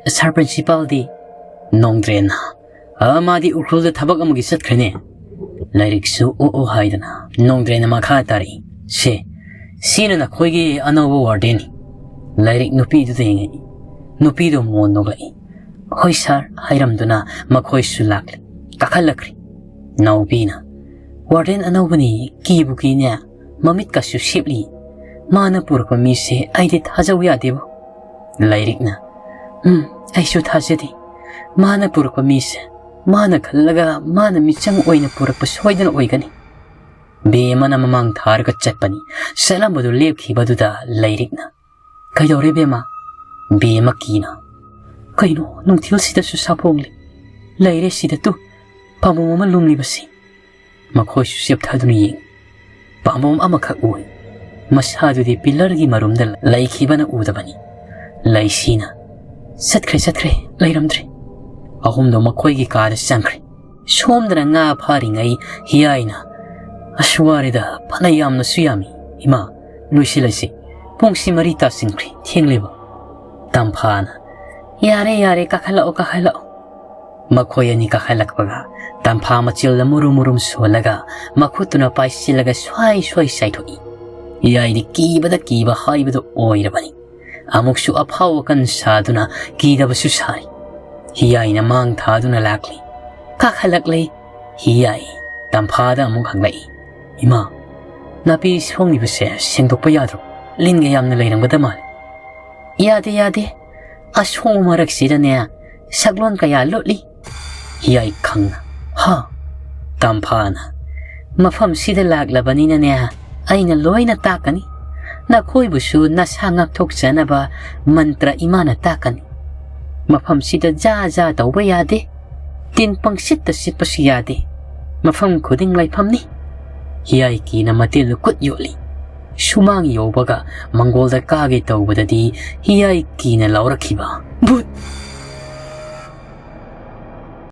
ꯁꯥꯔ ꯄ꯭ꯔꯤꯟꯁꯤꯄꯥꯜꯗꯤ?" ꯅꯣꯡꯗ꯭ꯔꯦꯟꯅ, "ꯑ, ꯃꯥꯗꯤ ꯎꯈ꯭ꯔꯨꯜꯗ ꯊꯕꯛ ꯑꯃꯒꯤ ꯆꯠꯈ꯭ꯔꯦꯅꯦ꯫" ꯂꯥꯏꯔꯤꯛꯁꯨ ꯑꯣ ꯑꯣ ꯍꯥꯏꯗꯅ ꯅꯣꯡꯗ꯭ꯔꯦꯟꯅ ꯃꯈꯥ ꯇꯥꯔꯛꯏ, "ꯁꯦ, ꯁꯤꯅ ꯅꯈꯣꯏꯒꯤ ꯑꯅꯧꯕ ꯋꯥꯔꯗꯦꯟꯅꯤ꯫" ꯂꯥꯏꯔꯤꯛ ꯅꯨꯄꯤꯗꯨꯗ ꯌꯦꯡꯉꯛꯏ꯫ ꯅꯨꯄꯤꯗꯨ ꯃꯣꯟ ꯅꯣꯛꯂꯛꯏ꯫ "ꯍꯣꯏ ꯁꯥꯔ" ꯍꯥꯏꯔꯝꯗꯨꯅ ꯃꯈꯣꯏꯁꯨ ꯂꯥꯛꯂꯤ, ꯀꯥꯈꯠꯂꯛꯈ꯭ꯔꯤ꯫ ꯅꯥꯎꯕꯤꯅ, "ꯋꯥꯔꯗꯦꯟ ꯑꯅꯧꯕꯅꯤ, ꯀꯤꯕꯨ ꯀꯤꯅꯦ, ꯃꯃꯤꯠꯀꯁꯨ ꯁꯦꯞꯂꯤ꯫ ꯃꯥꯅ ꯄꯨꯔꯛꯄ ꯃꯤꯁꯦ ꯑꯩꯗꯤ ꯊꯥꯖꯧ ꯌꯥꯗꯦꯕꯣ꯫" ꯂꯥꯏꯔꯤꯛꯅ, "ꯎꯝ, ꯑꯩꯁꯨ ꯊꯥꯖꯗꯦ꯫ ꯃꯥꯅ ꯄꯨꯔꯛꯄ ꯃꯤꯁꯦ ꯃꯥꯅ ꯈꯜꯂꯒ ꯃꯥꯅ ꯃꯤꯆꯪ ꯑꯣꯏꯅ ꯄꯨꯔꯛꯄ ꯁꯣꯏꯗꯅ ꯑꯣꯏꯒꯅꯤ꯫ ꯕꯦꯝꯃꯅ ꯃꯃꯥꯡ ꯊꯥꯔꯒ ꯆꯠꯄꯅꯤ꯫ ꯆꯠꯂꯝꯕꯗꯨ ꯂꯦꯞꯈꯤꯕꯗꯨꯗ ꯂꯩꯔꯤꯛꯅ, "ꯀꯩꯗꯧꯔꯦ ꯕꯦꯝꯃ?" ꯕꯦꯝꯃ ꯀꯤꯅ, "ꯀꯩꯅꯣ ꯅꯨꯡꯊꯤꯜꯁꯤꯗꯁꯨ ꯁꯥꯐꯣꯡꯂꯤ? ꯂꯩꯔꯦ ꯁꯤꯗ ꯇꯨ, ꯄꯥꯝꯕꯣꯝ ꯑꯃ ꯂꯨꯝꯂꯤꯕꯁꯤ!" ꯃꯈꯣꯏꯁꯨ ꯆꯦꯞꯊꯗꯨꯅ ꯌꯦꯡꯏ꯫ ꯄꯥꯝꯕꯣꯝ ꯑꯃꯈꯛ ꯎꯏ꯫ ꯃꯁꯥꯗꯨꯗꯤ ꯄꯤꯂꯔꯒꯤ ꯃꯔꯨꯝꯗ ꯂꯩꯈꯤꯕꯅ ꯎꯗꯕꯅꯤ꯫ ꯂꯩꯁꯤꯅ, "ꯆꯠꯈ꯭ꯔꯦ, ꯆꯠꯈ꯭ꯔꯦ, ꯂꯩꯔꯝꯗ꯭ꯔꯦ"꯫ ꯑꯍꯨꯝꯗꯣ ꯃꯈꯣꯏꯒꯤ ꯀꯥꯗ ꯆꯪꯈ꯭ꯔꯦ꯫ ꯁꯣꯝꯗꯅ ꯉꯥ ꯐꯥꯔꯤꯉꯩ ꯍꯤꯌꯥꯏꯅ, "ꯑꯁ, ꯋꯥꯔꯦꯗ, ꯐꯅ ꯌꯥꯝꯅꯁꯨ ꯌꯥꯝꯃꯤ꯫ ꯏꯃꯥ, ꯂꯣꯏꯁꯤꯜꯂꯁꯤ꯫ ꯄꯨꯡꯁꯤ ꯃꯔꯤ ꯇꯥꯁꯤꯟꯈ꯭ꯔꯦ, ꯊꯦꯡꯂꯦꯕ"꯫ ꯇꯝꯐꯥꯅ, "ꯌꯥꯔꯦ, ꯌꯥꯔꯦ, ꯀꯥꯈꯠꯂꯛꯑꯣ, ꯀꯥꯈꯠꯂꯛꯑꯣ"꯫ ꯃꯈꯣꯏ ꯑꯅꯤ ꯀꯥꯈꯠꯂꯛꯄꯒ ꯇꯝꯐꯥ ꯃꯆꯤꯜꯗ ꯃꯨꯔꯨꯝ ꯃꯨꯔꯨꯝ ꯁꯣꯜꯂꯒ ꯃꯈꯨꯠꯇꯨꯅ ꯄꯥꯏꯁꯤꯜꯂꯒ ꯁ꯭ꯋꯥꯏ ꯁ꯭ꯋꯥꯏ ꯆꯥꯏꯊꯣꯛꯏ꯫ ꯍꯤꯌꯥꯏꯗꯤ ꯀꯤꯕꯗ ꯀꯤꯕ ꯍꯥꯏꯕꯗꯨ ꯑꯣꯏꯔꯕꯅꯤ꯫ ꯑꯃꯨꯛꯁꯨ ꯑꯐꯥꯎ ꯑꯀꯟ ꯁꯥꯗꯨꯅ ꯀꯤꯗꯕꯁꯨ ꯁꯥꯔꯤ꯫ ꯍꯤꯌꯥꯏꯅ ꯃꯥꯡ ꯊꯥꯗꯨꯅ ꯂꯥꯛꯂꯤ꯫ ꯀꯥꯈꯠꯂꯛꯂꯦ꯫ ꯍꯤꯌꯥꯏ ꯇꯝꯐꯥꯗ ꯑꯃꯨꯛ ꯍꯪꯂꯛꯏ, "ꯏꯃꯥ, ꯅꯥꯄꯤ ꯁꯣꯡꯂꯤꯕꯁꯦ ꯁꯦꯡꯗꯣꯛꯄ ꯌꯥꯗ꯭ꯔꯣ? ꯂꯤꯟꯒ ꯌꯥꯝꯅ ꯂꯩꯔꯝꯒꯗ ꯃꯥꯜꯂꯤ"꯫ "ꯌꯥꯗꯦ, ꯌꯥꯗꯦ꯫ ꯑꯁꯣꯡꯕ ꯃꯔꯛꯁꯤꯗꯅꯦ ꯁꯛꯂꯣꯟ ꯀꯌꯥ ꯂꯨꯠꯂꯤ"꯫ ꯍꯤꯌꯥꯏ ꯈꯪꯅ, "ꯍꯥ?" ꯇꯝꯐꯥꯅ, "ꯃꯐꯝꯁꯤꯗ ꯂꯥꯛꯂꯕꯅꯤꯅꯅꯦ, ꯑꯩꯅ ꯂꯣꯏꯅ ꯇꯥꯛꯀꯅꯤ꯫ ꯅꯈꯣꯏꯕꯨꯁꯨ ꯅꯁꯥ ꯉꯥꯛꯊꯣꯛꯆꯅꯕ ꯃꯟꯇ꯭ꯔ ꯏꯃꯥꯅ ꯇꯥꯛꯀꯅꯤ꯫ ꯃꯐꯝꯁꯤꯗ ꯖꯥ ꯖꯥ ꯇꯧꯕ ꯌꯥꯗꯦ꯫ ꯇꯤꯟ ꯄꯪꯁꯤꯠꯇ ꯁꯤꯠꯄꯁꯨ ꯌꯥꯗꯦ꯫ ꯃꯐꯝ ꯈꯨꯗꯤꯡ ꯂꯥꯏꯐꯝꯅꯤ"꯫ ꯍꯤꯌꯥꯏ ꯀꯤꯅ ꯃꯇꯤꯜꯗꯨ ꯀꯨꯠ ꯌꯣꯠꯂꯤ꯫ ꯁꯨꯃꯥꯡ ꯌꯧꯕꯒ ꯃꯪꯒꯣꯜꯗ ꯀꯥꯒꯦ ꯇꯧꯕꯗꯗꯤ ꯍꯤꯌꯥꯏ ꯀꯤꯅ ꯂꯥꯎꯔꯛꯈꯤꯕ, "ꯚꯨꯠ!"